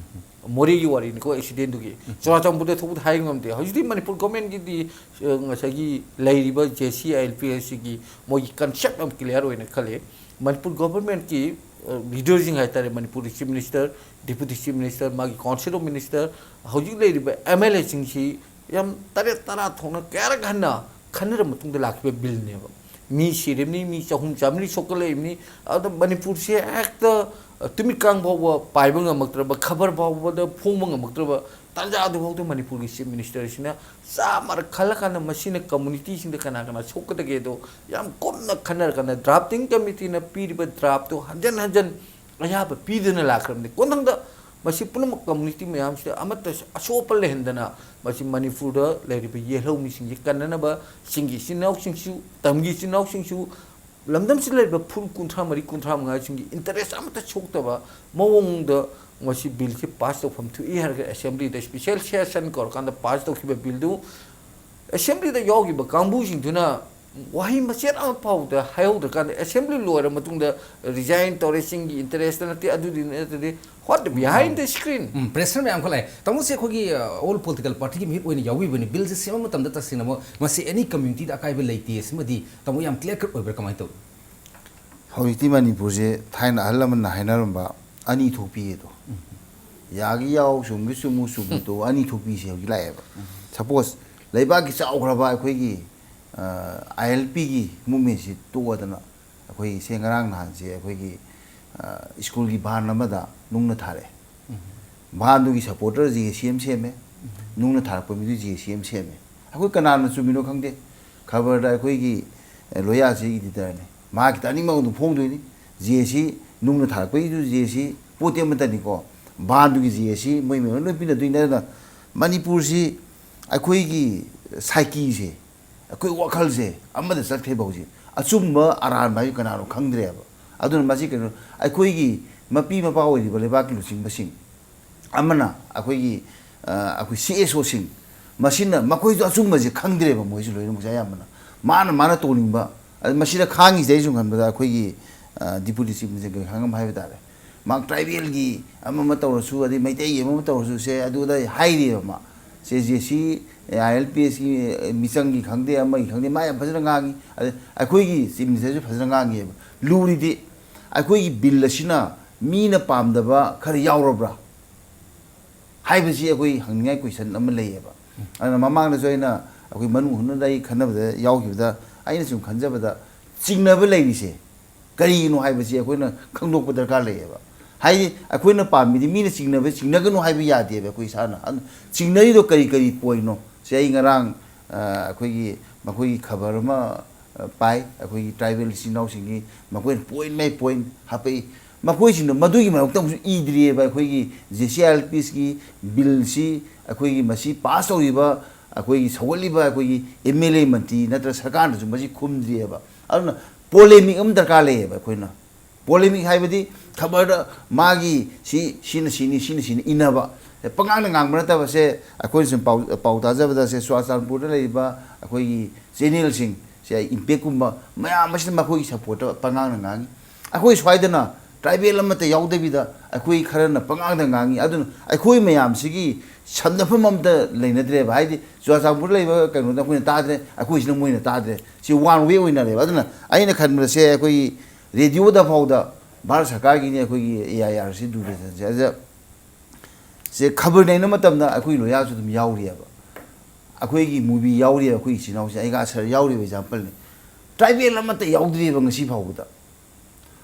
ꯃꯣꯔꯦꯒꯤ ꯋꯥꯔꯤꯅꯤꯀꯣ, accident ꯗꯨꯒꯤ꯫ ꯆꯨꯔꯥꯆꯥꯟꯄꯨꯔꯗ ꯊꯣꯛꯄꯗ ꯍꯥꯏ ꯉꯝꯗꯦ꯫ ꯍꯧꯖꯤꯛꯇꯤ ꯃꯅꯤꯄꯨꯔ government ꯀꯤꯗꯤ ꯑ, ꯉꯁꯥꯏꯒꯤ ꯂꯩꯔꯤꯕ J C I L P S ꯁꯤꯒꯤ ꯃꯣꯏꯒꯤ concept ꯌꯥꯝ clear ꯑꯣꯏꯅ ꯈꯜꯂꯦ꯫ ꯃꯅꯤꯄꯨꯔ government ꯀꯤ ꯑ, leader ꯁꯤꯡ ꯍꯥꯏꯇꯥꯔꯦ, ꯃꯅꯤꯄꯨꯔꯒꯤ chief minister, deputy chief minister, ꯃꯥꯒꯤ council of minister, ꯍꯧꯖꯤꯛ ꯂꯩꯔꯤꯕ ꯑꯦꯝ ꯑꯦꯜ ꯑꯦ ꯁꯤꯡꯁꯤ ꯌꯥꯝ ꯇꯔꯦꯠ ꯇꯔꯥ ꯊꯣꯛꯅ ꯀꯌꯥꯔꯛ ꯍꯟꯅ ꯈꯟꯅꯔ ꯃꯇꯨꯡꯗ ꯂꯥꯛꯈꯤꯕ ꯕꯤꯜꯅꯦꯕ꯫ ꯃꯤ ꯁꯤꯔꯤꯕꯅꯤ, ꯃꯤ ꯆꯍꯨꯝ ꯆꯥꯃꯔꯤ ꯁꯣꯛꯀꯠꯂꯛꯏꯕꯅꯤ꯫ ꯑꯗꯨꯗ ꯃꯅꯤꯄꯨꯔꯁꯦ ꯍꯦꯛꯇ, ꯑ, ꯇꯨꯃꯤꯠ ꯀꯥꯡ ꯐꯥꯎꯕ ꯄꯥꯏꯕ ꯉꯝꯃꯛꯇ꯭ꯔꯕ, ꯈꯕꯔ ꯐꯥꯎꯕꯗ ꯐꯣꯡꯕ ꯉꯝꯃꯛꯇ꯭ꯔꯕ ꯇꯥꯟꯖꯥ ꯑꯗꯨꯐꯥꯎꯗ ꯃꯅꯤꯄꯨꯔꯒꯤ chief minister ꯁꯤꯅ ꯆꯥꯝꯃꯔꯛ ꯈꯜꯂꯀꯥꯟꯗ ꯃꯁꯤꯅ community ꯁꯤꯡꯗ ꯀꯅꯥ ꯀꯅꯥ ꯁꯣꯛꯀꯗꯒꯦꯗꯣ ꯌꯥꯝ ꯀꯨꯞꯅ ꯈꯟꯅꯔꯀꯥꯟꯗ drafting committee ꯅ ꯄꯤꯔꯤꯕ draft ꯇꯣ ꯍꯟꯖꯟ ꯍꯟꯖꯟ ꯑꯌꯥꯕ ꯄꯤꯗꯨꯅ ꯂꯥꯛꯈ꯭ꯔꯕꯅꯤ꯫ ꯀꯣꯟꯊꯪꯗ ꯃꯁꯤ ꯄꯨꯝꯅꯃꯛ community ꯃꯌꯥꯝꯁꯤꯗ ꯑꯃꯠꯇ ꯑꯁꯣꯛ ꯑꯄꯟ ꯂꯩꯍꯟꯗꯅ ꯃꯁꯤ ꯃꯅꯤꯄꯨꯔꯗ ꯂꯩꯔꯤꯕ ꯌꯦꯜꯍꯧ ꯃꯤꯁꯤꯡꯁꯤ ꯀꯟꯅꯅꯕ, ꯆꯤꯡꯒꯤ ꯏꯆꯤꯟ ꯏꯅꯥꯎꯁꯤꯡꯁꯨ, ꯇꯝꯒꯤ ꯏꯆꯤꯟ ꯏꯅꯥꯎꯁꯤꯡꯁꯨ, ꯂꯝꯗꯝꯁꯤꯗ ꯂꯩꯔꯤꯕ ꯐꯨꯔꯨꯞ ꯀꯨꯟꯊ꯭ꯔꯥ ꯃꯔꯤ ꯀꯨꯟꯊ꯭ꯔꯥ ꯃꯉꯥꯁꯤꯡꯒꯤ interest ꯑꯃꯠꯇ ꯁꯣꯛꯇꯕ ꯃꯑꯣꯡꯗ ꯃꯁꯤ ꯕꯤꯜꯁꯤ ꯄꯥꯁ ꯇꯧꯐꯝ ꯊꯣꯛꯏ ꯍꯥꯏꯔꯒ assembly ꯗ special session ꯀꯧꯔꯀꯥꯟꯗ ꯄꯥꯁ ꯇꯧꯈꯤꯕ ꯕꯤꯜꯗꯨ assembly ꯗ ꯌꯥꯎꯈꯤꯕ ꯀꯥꯡꯕꯨꯁꯤꯡꯗꯨꯅ ꯋꯥꯍꯩ ꯃꯆꯦꯠ ꯑꯃ ꯐꯥꯎꯗ ꯍꯥꯏꯍꯧꯗ꯭ꯔꯀꯥꯟꯗ, assembly ꯂꯣꯏꯔ ꯃꯇꯨꯡꯗ resign ꯇꯧꯔꯦ, ꯆꯤꯡꯒꯤ interest ꯅꯠꯇꯦ, ꯑꯗꯨꯗꯤ ꯅꯠꯇꯗꯤ, what the behind the screen? Um, pressure ꯃꯌꯥꯝ ꯈꯔ ꯂꯥꯛꯑꯦ꯫ ꯇꯥꯃꯣꯁꯦ ꯑꯩꯈꯣꯏꯒꯤ, ꯑ, all political party ꯒꯤ ꯃꯤꯍꯨꯠ ꯑꯣꯏꯅ ꯌꯥꯎꯕꯤꯕꯅꯤ꯫ ꯕꯤꯜꯁꯦ ꯁꯦꯝꯕ ꯃꯇꯝꯗ ꯇꯁꯦꯡꯅꯃꯛ ꯃꯁꯤ any community ꯗ ꯑꯀꯥꯏꯕ ꯂꯩꯇꯦ꯫ ꯁꯤꯃꯗꯤ ꯇꯥꯃꯣ ꯌꯥꯝ clear cut ꯑꯣꯏꯕ꯭ꯔꯥ, ꯀꯃꯥꯏꯅ ꯇꯧꯏ? ꯍꯧꯖꯤꯛꯇꯤ ꯃꯅꯤꯄꯨꯔꯁꯦ ꯊꯥꯏꯅ ꯑꯍꯜ ꯂꯃꯟꯅ ꯍꯥꯏꯅꯔꯝꯕ ꯑꯅꯤ ꯊꯣꯛꯄꯤ ꯑꯗꯣ, ꯌꯥꯒꯤ ꯌꯥꯎ, ꯆꯨꯝꯒꯤ ꯆꯨꯝꯃꯨ, ꯆꯨꯝꯃꯤ ꯇꯣꯛꯎ, ꯑꯅꯤ ꯊꯣꯛꯄꯤꯁꯦ ꯍꯧꯖꯤꯛ ꯂꯥꯛꯑꯦꯕ꯫ Suppose ꯂꯩꯕꯥꯛꯀꯤ ꯆꯥꯎꯈ꯭ꯔꯕ ꯑꯩꯈꯣꯏꯒꯤ, ꯑ, ꯑꯥꯏ ꯑꯦꯜ ꯄꯤꯒꯤ movement ꯁꯤ ꯇꯣꯛꯑꯗꯅ, ꯑꯩꯈꯣꯏ ꯁꯦ ꯉꯔꯥꯡ ꯅꯍꯥꯟꯁꯦ ꯑꯩꯈꯣꯏꯒꯤ, ꯑ, school ꯒꯤ van ꯑꯃꯗ ꯅꯨꯡꯅ ꯊꯥꯔꯛꯑꯦ꯫ ꯚꯥꯟꯗꯨꯒꯤ ꯁꯄꯣꯔꯇꯔ ꯖꯦ ꯑꯦ ꯁꯤ ꯑꯃ ꯁꯦꯝꯃꯦ, ꯅꯨꯡꯅ ꯊꯥꯔꯛꯄ ꯃꯤꯗꯨ ꯖꯦ ꯑꯦ ꯁꯤ ꯑꯃ ꯁꯦꯝꯃꯦ꯫ ꯑꯩꯈꯣꯏ ꯀꯅꯥꯅ ꯆꯨꯝꯃꯤꯅꯣ ꯈꯪꯗꯦ꯫ ꯈꯕꯔꯗ ꯑꯩꯈꯣꯏꯒꯤ, ꯑꯦ, ꯂꯣꯌꯥꯁꯤ ꯏꯗꯤꯇꯔꯅꯤ, ꯃꯥ ꯈꯤꯇꯪ ꯑꯅꯤꯡꯕ ꯑꯗꯨꯝ ꯐꯣꯡꯗꯣꯏꯅꯤ꯫ ꯖꯦ ꯑꯦ ꯁꯤ ꯅꯨꯡꯅ ꯊꯥꯔꯛꯄꯒꯤꯁꯨ ꯖꯦ ꯑꯦ ꯁꯤ ꯄꯣꯠꯇꯤ ꯑꯃꯠꯇꯅꯤꯀꯣ, ꯚꯥꯟꯗꯨꯒꯤ ꯖꯦ ꯑꯦ ꯁꯤ ꯃꯣꯏ ꯃꯌꯥꯝ ꯂꯣꯏ ꯄꯤꯅꯗꯣꯏꯅꯤ꯫ ꯑꯗꯨꯅ ꯃꯅꯤꯄꯨꯔꯁꯤ ꯑꯩꯈꯣꯏꯒꯤ ꯁꯥꯏꯀꯤꯁꯦ, ꯑꯩꯈꯣꯏ ꯋꯥꯈꯜꯁꯦ ꯑꯃꯗ ꯆꯠꯈ꯭ꯔꯦꯕ ꯍꯧꯖꯤꯛ꯫ ꯑꯆꯨꯝꯕ ꯑꯔꯥꯟꯕ ꯍꯥꯏꯕ ꯀꯅꯥꯅꯣ ꯈꯪꯗ꯭ꯔꯦꯕ꯫ ꯑꯗꯨꯅ ꯃꯁꯤ ꯀꯩꯅꯣ, ꯑꯩꯈꯣꯏꯒꯤ ꯃꯄꯤ ꯃꯄꯥ ꯑꯣꯏꯔꯤꯕ ꯂꯩꯕꯥꯛꯀꯤ ꯂꯨꯆꯤꯡꯕꯁꯤꯡ ꯑꯃꯅ ꯑꯩꯈꯣꯏꯒꯤ, ꯑ, ꯑꯩꯈꯣꯏ ꯁꯤ ꯑꯦꯁ ꯑꯣꯁꯤꯡ, ꯃꯁꯤꯅ ꯃꯈꯣꯏꯁꯨ ꯑꯆꯨꯝꯕꯁꯦ ꯈꯪꯗ꯭ꯔꯦꯕ꯫ ꯃꯣꯏꯁꯨ ꯂꯣꯏꯅꯃꯛꯁꯦ ꯑꯌꯥꯝꯕꯅ ꯃꯥꯅ, ꯃꯥꯅ ꯇꯣꯡꯅꯤꯡꯕ, ꯑ, ꯃꯁꯤꯗ ꯈꯥꯡꯉꯤꯁꯦ ꯑꯩ ꯁꯨꯝ ꯈꯟꯕꯗ ꯑꯩꯈꯣꯏꯒꯤ, ꯑ, ꯗꯤꯄꯨꯇꯤ ꯆꯤꯐ ꯃꯤꯅꯤꯁꯇꯔ ꯈꯪꯉꯝ ꯍꯥꯏꯕ ꯇꯥꯔꯦ꯫ ꯃꯥ ꯇ꯭ꯔꯥꯏꯕꯦꯜꯒꯤ ꯑꯃ ꯑꯃ ꯇꯧꯔꯁꯨ, ꯑꯗꯩ ꯃꯩꯇꯩꯒꯤ ꯑꯃ ꯑꯃ ꯇꯧꯔꯁꯨ ꯁꯦ ꯑꯗꯨꯗ ꯍꯥꯏꯔꯤꯑꯕ ꯃꯥ꯫ ꯁꯦ J C, I L P ꯑꯦꯁꯀꯤ ꯃꯤꯆꯪꯒꯤ ꯈꯪꯗꯦ, ꯑꯃꯒꯤ ꯈꯪꯗꯦ, ꯃꯥ ꯌꯥꯝ ꯐꯖꯅ ꯉꯥꯡꯉꯤ꯫ ꯑꯗ ꯑꯩꯈꯣꯏꯒꯤ ꯆꯤꯐ ꯃꯤꯅꯤꯁꯇꯔꯁꯨ ꯐꯖꯅ ꯉꯥꯡꯉꯤꯑꯕ꯫ ꯂꯨꯔꯤꯗꯤ ꯑꯩꯈꯣꯏꯒꯤ ꯕꯤꯜ ꯑꯁꯤꯅ ꯃꯤꯅ ꯄꯥꯝꯗꯕ ꯈꯔ ꯌꯥꯎꯔꯕ꯭ꯔꯥ ꯍꯥꯏꯕꯁꯤ ꯑꯩꯈꯣꯏ ꯍꯪꯅꯤꯡꯉꯥꯏ ꯀꯣꯏꯁꯟ ꯑꯃ ꯂꯩꯌꯦꯕ꯫ ꯑꯗꯨꯅ ꯃꯃꯥꯡꯗꯁꯨ ꯑꯩꯅ ꯑꯩꯈꯣꯏ ꯃꯅꯨꯡ ꯍꯨꯠꯅꯗ ꯑꯩ ꯈꯟꯅꯕꯗ ꯌꯥꯎꯈꯤꯕꯗ ꯑꯩꯅ ꯁꯨꯝ ꯈꯟꯖꯕꯗ ꯆꯤꯡꯅꯕ ꯂꯩꯔꯤꯁꯦ ꯀꯔꯤꯒꯤꯅꯣ ꯍꯥꯏꯕꯁꯤ ꯑꯩꯈꯣꯏꯅ ꯈꯪꯗꯣꯛꯄ ꯗꯔꯀꯥꯔ ꯂꯩꯌꯦꯕ꯫ ꯍꯥꯏꯗꯤ ꯑꯩꯈꯣꯏꯅ ꯄꯥꯝꯃꯤꯗꯤ ꯃꯤꯅ ꯆꯤꯡꯅꯕ, ꯆꯤꯡꯅꯒꯅꯨ ꯍꯥꯏꯕ ꯌꯥꯗꯦꯕ ꯑꯩꯈꯣꯏ ꯏꯁꯥꯅ꯫ ꯑꯗꯨ ꯆꯤꯡꯅꯔꯤꯗꯣ ꯀꯔꯤ ꯀꯔꯤ ꯄꯣꯏꯟꯅꯣ? ꯁꯤ ꯑꯩ ꯉꯔꯥꯡ, ꯑ, ꯑꯩꯈꯣꯏꯒꯤ ꯃꯈꯣꯏꯒꯤ ꯈꯕꯔ ꯑꯃ, ꯑ, ꯄꯥꯏ, ꯑꯩꯈꯣꯏꯒꯤ ꯇ꯭ꯔꯥꯏꯕꯦꯜ ꯏꯆꯤꯟ ꯏꯅꯥꯎꯁꯤꯡꯒꯤ, ꯃꯈꯣꯏꯅ ꯄꯣꯏꯟ ꯕꯥꯏ ꯄꯣꯏꯟ ꯍꯥꯞꯄꯛꯏ꯫ ꯃꯈꯣꯏꯁꯤꯡꯗꯣ ꯃꯗꯨꯒꯤ ꯃꯥꯌꯣꯛꯇ ꯑꯃꯨꯛꯁꯨ ꯏꯗ꯭ꯔꯤꯑꯕ ꯑꯩꯈꯣꯏꯒꯤ J C I L P ꯑꯦꯁꯀꯤ ꯕꯤꯜꯁꯤ ꯑꯩꯈꯣꯏꯒꯤ ꯃꯁꯤ ꯄꯥꯁ ꯇꯧꯔꯤꯕ, ꯑꯩꯈꯣꯏꯒꯤ ꯁꯧꯒꯠꯂꯤꯕ ꯑꯩꯈꯣꯏꯒꯤ ꯑꯦꯝ ꯑꯦꯜ ꯑꯦ ꯃꯟꯇ꯭ꯔꯤ ꯅꯠꯇ꯭ꯔꯒ ꯁꯔꯀꯥꯔꯅꯁꯨ ꯃꯁꯤ ꯈꯨꯝꯗ꯭ꯔꯤꯑꯕ꯫ ꯑꯗꯨꯅ ꯄꯣꯂꯦꯃꯤꯛ ꯑꯃ ꯗꯔꯀꯥꯔ ꯂꯩꯌꯦꯕ ꯑꯩꯈꯣꯏꯅ꯫ ꯄꯣꯂꯦꯃꯤꯛ ꯍꯥꯏꯕꯗꯤ ꯈꯕꯔꯗ ꯃꯥꯒꯤ ꯁꯤ, ꯁꯤꯅ ꯁꯤꯅꯤ, ꯁꯤꯅ ꯁꯤꯅꯤ ꯏꯟꯅꯕ, ꯄꯉꯥꯡꯗ ꯉꯥꯡꯕ ꯅꯠꯇꯕ꯫ ꯁꯦ ꯑꯩꯈꯣꯏꯅ ꯁꯨꯝ ꯄꯥꯎ, ꯄꯥꯎ ꯇꯥꯖꯕꯗ ꯁꯦ ꯆꯨꯔꯥꯆꯥꯟꯄꯨꯔꯗ ꯂꯩꯔꯤꯕ ꯑꯩꯈꯣꯏꯒꯤ ꯆꯦꯅꯦꯜꯁꯤꯡ ꯁꯦ ꯏꯝꯄꯦꯛꯀꯨꯝꯕ ꯃꯌꯥꯝ ꯑꯁꯤꯅ ꯃꯈꯣꯏꯒꯤ ꯁꯞꯄꯣꯔꯠꯇ ꯄꯉꯥꯡꯗ ꯉꯥꯡꯉꯤ꯫ ꯑꯩꯈꯣꯏ ꯁ꯭ꯋꯥꯏꯗꯅ ꯇ꯭ꯔꯥꯏꯕꯦꯜ ꯑꯃꯠꯇ ꯌꯥꯎꯗꯕꯤꯗ ꯑꯩꯈꯣꯏ ꯈꯔꯅ ꯄꯉꯥꯡꯗ ꯉꯥꯡꯉꯤ꯫ ꯑꯗꯨꯅ ꯑꯩꯈꯣꯏ ꯃꯌꯥꯝꯁꯤꯒꯤ ꯁꯝꯅꯐꯝ ꯑꯝꯇ ꯂꯩꯅꯗ꯭ꯔꯦꯕ꯫ ꯍꯥꯏꯗꯤ ꯆꯨꯔꯥꯆꯥꯟꯄꯨꯔꯗ ꯂꯩꯕ ꯀꯩꯅꯣꯗ ꯑꯩꯈꯣꯏꯅ ꯇꯥꯗ꯭ꯔꯦ, ꯑꯩꯈꯣꯏꯁꯤꯅ ꯃꯣꯏꯅ ꯇꯥꯗ꯭ꯔꯦ꯫ ꯁꯤ ꯋꯥꯟ ꯋꯦ ꯑꯣꯏꯅꯔꯦꯕ꯫ ꯑꯗꯨꯅ ꯑꯩꯅ ꯈꯟꯕꯗ ꯁꯦ ꯑꯩꯈꯣꯏꯒꯤ ꯔꯦꯗꯤꯑꯣꯗ ꯐꯥꯎꯗ ꯚꯥꯔꯠ ꯁꯔꯀꯥꯔꯒꯤꯅꯤ ꯑꯩꯈꯣꯏꯒꯤ ꯑꯦ ꯑꯥꯏ ꯑꯥꯔꯁꯤ, ꯗꯨꯔꯗꯔꯁꯟꯁꯦ꯫ ꯑꯗ ꯁꯦ ꯈꯕꯔ ꯅꯩꯅꯕ ꯃꯇꯝꯗ ꯑꯩꯈꯣꯏ ꯂꯣꯌꯥꯁꯨ ꯑꯗꯨꯝ ꯌꯥꯎꯔꯤꯑꯕ, ꯑꯩꯈꯣꯏꯒꯤ ꯃꯨꯚꯤ ꯌꯥꯎꯔꯤꯑꯕ, ꯑꯩꯈꯣꯏ ꯏꯆꯤꯟ ꯏꯅꯥꯎꯁꯦ, ꯑꯩꯒ ꯑꯁꯔ ꯌꯥꯎꯔꯤꯕ ꯑꯦꯛꯖꯥꯝꯄꯜꯅꯤ꯫ ꯇ꯭ꯔꯥꯏꯕꯦꯜ ꯑꯃꯠꯇ ꯌꯥꯎꯗ꯭ꯔꯤꯑꯕ ꯉꯁꯤ ꯐꯥꯎꯕꯗ꯫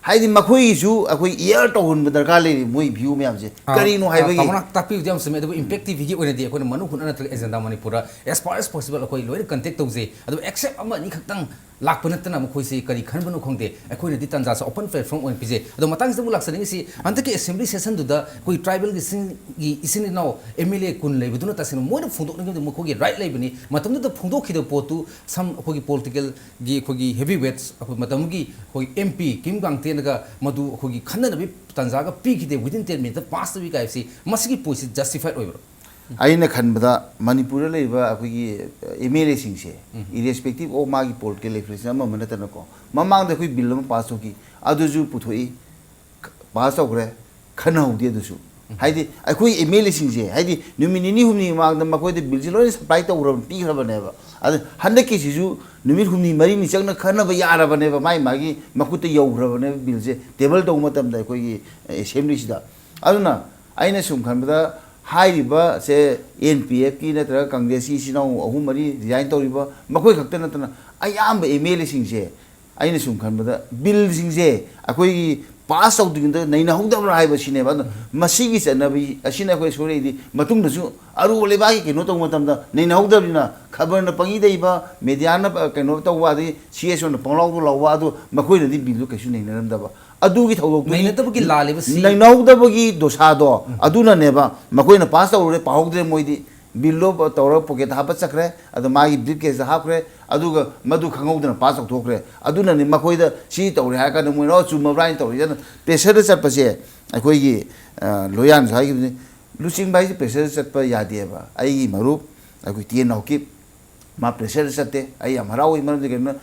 ꯍꯥꯏꯗꯤ ꯃꯈꯣꯏꯒꯤꯁꯨ ꯑꯩꯈꯣꯏ ꯑꯦꯌꯔ ꯇꯧꯍꯟꯕ ꯗꯔꯀꯥꯔ ꯂꯩꯔꯤ, ꯃꯣꯏ ꯚ꯭ꯌꯨ ꯃꯌꯥꯝꯁꯦ꯫ ꯑꯥ, ꯀꯔꯤꯅꯣ ꯑꯥ, ꯍꯥꯏꯕꯒꯤ ꯇꯥꯃꯣꯅ ꯇꯥꯛꯄꯤꯕꯗꯤ ꯌꯥꯝ ꯆꯨꯝꯃꯦ꯫ ꯑꯗꯨꯕꯨ ꯏꯝꯄꯦꯛ ꯇꯤꯚꯤꯒꯤ ꯑꯣꯏꯅꯗꯤ ꯑꯩꯈꯣꯏꯅ ꯃꯅꯨ ꯍꯨꯠꯅ ꯅꯠꯇ꯭ꯔꯒ ꯑꯦꯖꯦꯟꯗꯥ ꯃꯅꯤꯄꯨꯔꯗ as far as possible ꯑꯩꯈꯣꯏ ꯂꯣꯏꯅ ꯀꯟꯇꯦꯛ ꯇꯧꯖꯩ꯫ ꯑꯗꯨꯕꯨ ꯑꯦꯛꯁꯦꯞ ꯑꯃ ꯑꯅꯤ ꯈꯛꯇꯪ ꯂꯥꯛꯄ ꯅꯠꯇꯅ ꯃꯈꯣꯏꯁꯤ ꯀꯔꯤ ꯈꯟꯕꯅꯣ ꯈꯪꯗꯦ꯫ ꯑꯩꯈꯣꯏꯅꯗꯤ ꯇꯥꯟꯖꯥꯁꯦ ꯑꯣꯄꯟ ꯄ꯭ꯂꯦꯠꯐꯣꯔꯝ ꯑꯣꯏꯅ ꯄꯤꯖꯩ꯫ ꯑꯗꯣ ꯃꯇꯥꯡꯁꯤꯗ ꯑꯃꯨꯛ ꯂꯥꯛꯆꯅꯤꯡꯉꯤꯁꯤ, ꯍꯟꯗꯛꯀꯤ ꯑꯦꯁꯦꯝꯕ꯭ꯂꯤ ꯁꯦꯁꯟꯗꯨꯗ ꯑꯩꯈꯣꯏ ꯇ꯭ꯔꯥꯏꯕꯦꯜꯒꯤ ꯆꯤꯡꯒꯤ ꯏꯆꯤꯟ ꯏꯅꯥꯎ ꯑꯦꯝ ꯑꯦꯜ ꯑꯦ ꯀꯨꯟ ꯂꯩꯕꯗꯨꯅ ꯇꯁꯦꯡꯅ ꯃꯣꯏꯅ ꯐꯣꯡꯗꯣꯛꯅꯤꯡꯉꯤꯕꯗꯤ ꯃꯈꯣꯏꯒꯤ ꯔꯥꯏꯠ ꯂꯩꯕꯅꯤ꯫ ꯃꯇꯝꯗꯨꯗ ꯐꯣꯡꯗꯣꯛꯈꯤꯗꯕ ꯄꯣꯠꯇꯨ ꯁꯝ ꯑꯩꯈꯣꯏꯒꯤ ꯄꯣꯂꯤꯇꯤꯀꯦꯜꯒꯤ ꯑꯩꯈꯣꯏꯒꯤ ꯍꯦꯚꯤ ꯋꯦꯠꯁ ꯑꯩꯈꯣꯏ ꯃꯇꯝꯒꯤ ꯑꯩꯈꯣꯏ ꯑꯦꯝ ꯄꯤ ꯀꯤꯝ ꯀꯥꯡꯊꯦꯟꯒ ꯃꯗꯨ ꯑꯩꯈꯣꯏꯒꯤ ꯈꯟꯅꯅꯕꯒꯤ ꯇꯥꯟꯖꯥꯒ ꯄꯤꯈꯤꯗꯦ, within ten minute pass ꯇꯧꯏ ꯀꯥꯏꯕꯁꯤ ꯃꯁꯤꯒꯤ ꯄꯣꯠꯁꯤ ꯖꯁꯇꯤꯐꯥꯏꯠ ꯑꯣꯏꯕ꯭ꯔꯣ? ꯑꯩꯅ ꯈꯟꯕꯗ ꯃꯅꯤꯄꯨꯔꯗ ꯂꯩꯔꯤꯕ ꯑꯩꯈꯣꯏꯒꯤ ꯑꯦꯝ ꯑꯦꯜ ꯑꯦꯁꯤꯡꯁꯦ, ꯎꯝ꯫ Irrespective of ꯃꯥꯒꯤ ꯄꯣꯂꯤꯇꯤꯀꯦꯜ ꯑꯦꯐꯤꯂꯤꯌꯦꯁꯟ ꯑꯃ ꯑꯃ ꯅꯠꯇꯅꯀꯣ, ꯃꯃꯥꯡꯗ ꯑꯩꯈꯣꯏ ꯕꯤꯜ ꯑꯃ ꯄꯥꯁ ꯇꯧꯈꯤ, ꯑꯗꯨꯁꯨ ꯄꯨꯊꯣꯛꯏ, ꯄꯥꯁ ꯇꯧꯈ꯭ꯔꯦ, ꯈꯟꯅꯍꯧꯗꯦ ꯑꯗꯨꯁꯨ꯫ ꯎꯝ꯫ ꯍꯥꯏꯗꯤ ꯑꯩꯈꯣꯏ ꯑꯦꯝ ꯑꯦꯜ ꯑꯦꯁꯤꯡꯁꯦ, ꯍꯥꯏꯗꯤ ꯅꯨꯃꯤꯠ ꯅꯤꯅꯤ ꯍꯨꯝꯅꯤ ꯃꯃꯥꯡꯗ ꯃꯈꯣꯏꯗ ꯕꯤꯜꯁꯦ ꯂꯣꯏꯅ ꯁꯄ꯭ꯂꯥꯏ ꯇꯧꯈ꯭ꯔꯕ, ꯄꯤꯈ꯭ꯔꯕꯅꯦꯕ꯫ ꯑꯗ ꯍꯟꯗꯛꯀꯤꯁꯤꯁꯨ ꯅꯨꯃꯤꯠ ꯍꯨꯝꯅꯤ ꯃꯔꯤꯅꯤ ꯆꯪꯅ ꯈꯟꯅꯕ ꯌꯥꯔꯕꯅꯦꯕ, ꯃꯥꯏ ꯃꯥꯒꯤ ꯃꯈꯨꯠꯇ ꯌꯧꯈ꯭ꯔꯕꯅꯦꯕ ꯕꯤꯜꯁꯦ, ꯇꯦꯕꯜ ꯇꯧꯕ ꯃꯇꯝꯗ ꯑꯩꯈꯣꯏꯒꯤ ꯑꯦꯁꯦꯝꯕ꯭ꯂꯤꯁꯤꯗ꯫ ꯑꯗꯨꯅ ꯑꯩꯅ ꯁꯨꯝ ꯈꯟꯕꯗ ꯍꯥꯏꯔꯤꯕꯁꯦ ꯑꯦꯟ ꯄꯤ ꯑꯦꯐꯀꯤ ꯅꯠꯇ꯭ꯔꯒ ꯀꯪꯒ꯭ꯔꯦꯁꯀꯤ ꯏꯆꯤꯟ ꯏꯅꯥꯎ ꯑꯍꯨꯝ ꯃꯔꯤ ꯔꯤꯖꯥꯏꯟ ꯇꯧꯔꯤꯕ ꯃꯈꯣꯏ ꯈꯛꯇ ꯅꯠꯇꯅ ꯑꯌꯥꯝꯕ ꯑꯦꯝ ꯑꯦꯜ ꯑꯦꯁꯤꯡꯁꯦ, ꯑꯩꯅ ꯁꯨꯝ ꯈꯟꯕꯗ ꯕꯤꯜꯁꯤꯡꯁꯦ ꯑꯩꯈꯣꯏꯒꯤ ꯄꯥꯁ ꯇꯧꯗ꯭ꯔꯤꯉꯩꯗ ꯅꯩꯅꯍꯧꯗꯕ꯭ꯔꯥ ꯍꯥꯏꯕꯁꯤꯅꯦꯕ꯫ ꯑꯗꯨꯅ ꯃꯁꯤꯒꯤ ꯆꯠꯅꯕꯤ ꯑꯁꯤꯅ ꯑꯩꯈꯣꯏ ꯁꯣꯏꯔꯛꯏꯗꯤ ꯃꯇꯨꯡꯗꯁꯨ ꯑꯔꯨꯕ ꯂꯩꯕꯥꯛꯀꯤ ꯀꯩꯅꯣ ꯇꯧꯕ ꯃꯇꯝꯗ ꯅꯩꯅꯍꯧꯗꯕꯅꯤꯅ ꯈꯕꯔꯅ ꯄꯪꯏꯗ ꯏꯕ, ꯃꯦꯗꯤꯌꯥꯅ ꯄ-, ꯀꯩꯅꯣ ꯇꯧꯕ, ꯑꯗꯒꯤ ꯁꯤ ꯑꯦꯁ ꯑꯣꯅ ꯄꯪꯂꯥꯎꯗ ꯂꯥꯎꯕ, ꯑꯗꯨ ꯃꯈꯣꯏꯅꯗꯤ ꯕꯤꯜꯗꯨ ꯀꯩꯁꯨ ꯅꯩꯅꯔꯝꯗꯕ꯫ ꯑꯗꯨꯒꯤ ꯊꯧꯗꯣꯛꯇꯨꯒꯤ ꯅꯩꯅꯗꯕꯒꯤ ꯂꯥꯜꯂꯤꯕꯁꯤ ꯅꯩꯅꯍꯧꯗꯕꯒꯤ ꯗꯣꯁꯥꯗꯣ ꯎꯝ꯫ ꯑꯗꯨꯅꯅꯦꯕ꯫ ꯃꯈꯣꯏꯅ ꯄꯥꯁ ꯇꯧꯔꯨꯔꯦ, ꯄꯥꯍꯧꯗ꯭ꯔꯦ, ꯃꯣꯏꯗꯤ ꯕꯤꯜꯗꯣ ꯇꯧꯔꯒ ꯄꯣꯀꯦꯠꯇ ꯍꯥꯞꯄ ꯆꯠꯈ꯭ꯔꯦ, ꯑꯗꯣ ꯃꯥꯒꯤ ꯕ꯭ꯔꯤꯐ ꯀꯦꯁꯇ ꯍꯥꯞꯈ꯭ꯔꯦ, ꯑꯗꯨꯒ ꯃꯗꯨ ꯈꯪꯍꯧꯗꯅ ꯄꯥꯁ ꯇꯧꯊꯣꯛꯈ꯭ꯔꯦ꯫ ꯑꯗꯨꯅꯅꯤ ꯃꯈꯣꯏꯗ ꯁꯤ ꯇꯧꯔꯦ ꯍꯥꯏꯔ ꯀꯥꯟꯗ ꯃꯣꯏꯅ, "ꯑꯣ, ꯆꯨꯝꯃꯕ꯭ꯔꯥ?" ꯍꯥꯏꯅ ꯇꯧꯔꯤꯁꯦ꯫ ꯑꯗꯨꯅ ꯄ꯭ꯔꯦꯁꯔꯗ ꯆꯠꯄꯁꯦ ꯑꯩꯈꯣꯏꯒꯤ, ꯑ, ꯂꯣꯌꯥꯅꯁꯨ ꯍꯥꯏꯈꯤꯕꯅꯤ, ꯂꯨꯆꯤꯡꯕ ꯍꯥꯏꯁꯦ ꯄ꯭ꯔꯦꯁꯔꯗ ꯆꯠꯄ ꯌꯥꯗꯦꯕ꯫ ꯑꯩꯒꯤ ꯃꯔꯨꯞ ꯑꯩꯈꯣꯏ ꯇꯤ ꯑꯦꯟ ꯅꯥꯎꯀꯤꯞ, ꯃꯥ ꯄ꯭ꯔꯦꯁꯔꯗ ꯆꯠꯇꯦ꯫ ꯑꯩ ꯌꯥꯝ ꯍꯔꯥꯎꯏ, ꯃꯔꯝꯗꯤ ꯀꯩꯅꯣ,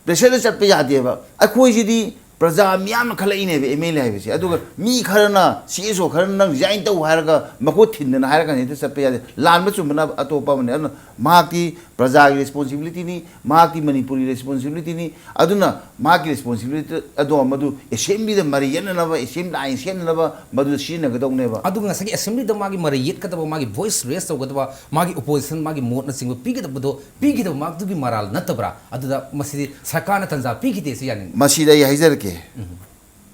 ꯄ꯭ꯔꯦꯁꯔꯗ ꯆꯠꯄ ꯌꯥꯗꯦꯕ꯫ ꯑꯩꯈꯣꯏꯁꯤꯗꯤ ꯄ꯭ꯔꯖꯥ ꯃꯤꯌꯥꯝꯅ ꯈꯜꯂꯛꯏꯅꯦꯕ ꯑꯦꯝ ꯑꯦꯜ ꯑꯦ ꯍꯥꯏꯕꯁꯦ꯫ ꯑꯗꯨꯒ ꯃꯤ ꯈꯔꯅ, ꯁꯤ ꯑꯦꯁ ꯑꯣ ꯈꯔꯅ ꯅꯪ ꯔꯤꯖꯥꯏꯟ ꯇꯧ ꯍꯥꯏꯔꯒ ꯃꯈꯨꯠ ꯊꯤꯟꯗꯅ ꯍꯥꯏꯔꯒ ꯍꯦꯛꯇ ꯆꯠꯄ ꯌꯥꯗꯦ꯫ ꯂꯥꯟꯕ ꯆꯨꯝꯕꯅ ꯑꯇꯣꯞꯄ ꯑꯃꯅꯤ꯫ ꯑꯗꯨꯅ ꯃꯍꯥꯛꯇꯤ ꯄ꯭ꯔꯖꯥꯒꯤ ꯔꯦꯁꯄꯣꯟꯁꯤꯕꯤꯂꯤꯇꯤꯅꯤ, ꯃꯍꯥꯛꯇꯤ ꯃꯅꯤꯄꯨꯔꯒꯤ ꯔꯦꯁꯄꯣꯟꯁꯤꯕꯤꯂꯤꯇꯤꯅꯤ꯫ ꯑꯗꯨꯅ ꯃꯍꯥꯛꯀꯤ ꯔꯦꯁꯄꯣꯟꯁꯤꯕꯤꯂꯤꯇꯤ ꯑꯗꯣ ꯃꯗꯨ ꯑꯦꯁꯦꯝꯕ꯭ꯂꯤꯗ ꯃꯔꯩ ꯌꯦꯠꯅꯅꯕ, ꯑꯦꯁꯦꯝꯕ꯭ꯂꯤ ꯑꯥꯏꯟ ꯁꯦꯝꯅꯅꯕ ꯃꯗꯨꯗ ꯁꯤꯖꯤꯟꯅꯒꯗꯧꯅꯦꯕ꯫ ꯑꯗꯨꯒ ꯉꯁꯥꯏꯒꯤ ꯑꯦꯁꯦꯝꯕ꯭ꯂꯤꯗ ꯃꯥꯒꯤ ꯃꯔꯩ ꯌꯦꯠꯀꯗꯕ, ꯃꯥꯒꯤ ꯚꯣꯏꯁ ꯔꯦꯁ ꯇꯧꯒꯗꯕ, ꯃꯥꯒꯤ ꯑꯣꯄꯣꯖꯤꯁꯟ, ꯃꯥꯒꯤ ꯃꯣꯠꯅꯆꯤꯡꯕ ꯄꯤꯒꯗꯕꯗꯣ ꯄꯤꯈꯤꯗꯕ ꯃꯍꯥꯛꯇꯨꯒꯤ ꯃꯔꯥꯜ ꯅꯠꯇꯕ꯭ꯔꯥ? ꯑꯗꯨꯗ ꯃꯁꯤꯗꯤ ꯁꯔꯀꯥꯔꯅ ꯇꯟꯖꯥ ꯄꯤꯈꯤꯗꯦ ꯁꯤ ꯌꯥꯅꯤꯡꯉꯤ꯫ ꯃꯁꯤꯗ ꯑꯩ ꯍꯥꯏꯖꯔꯛꯀꯦ, ꯎꯝ꯫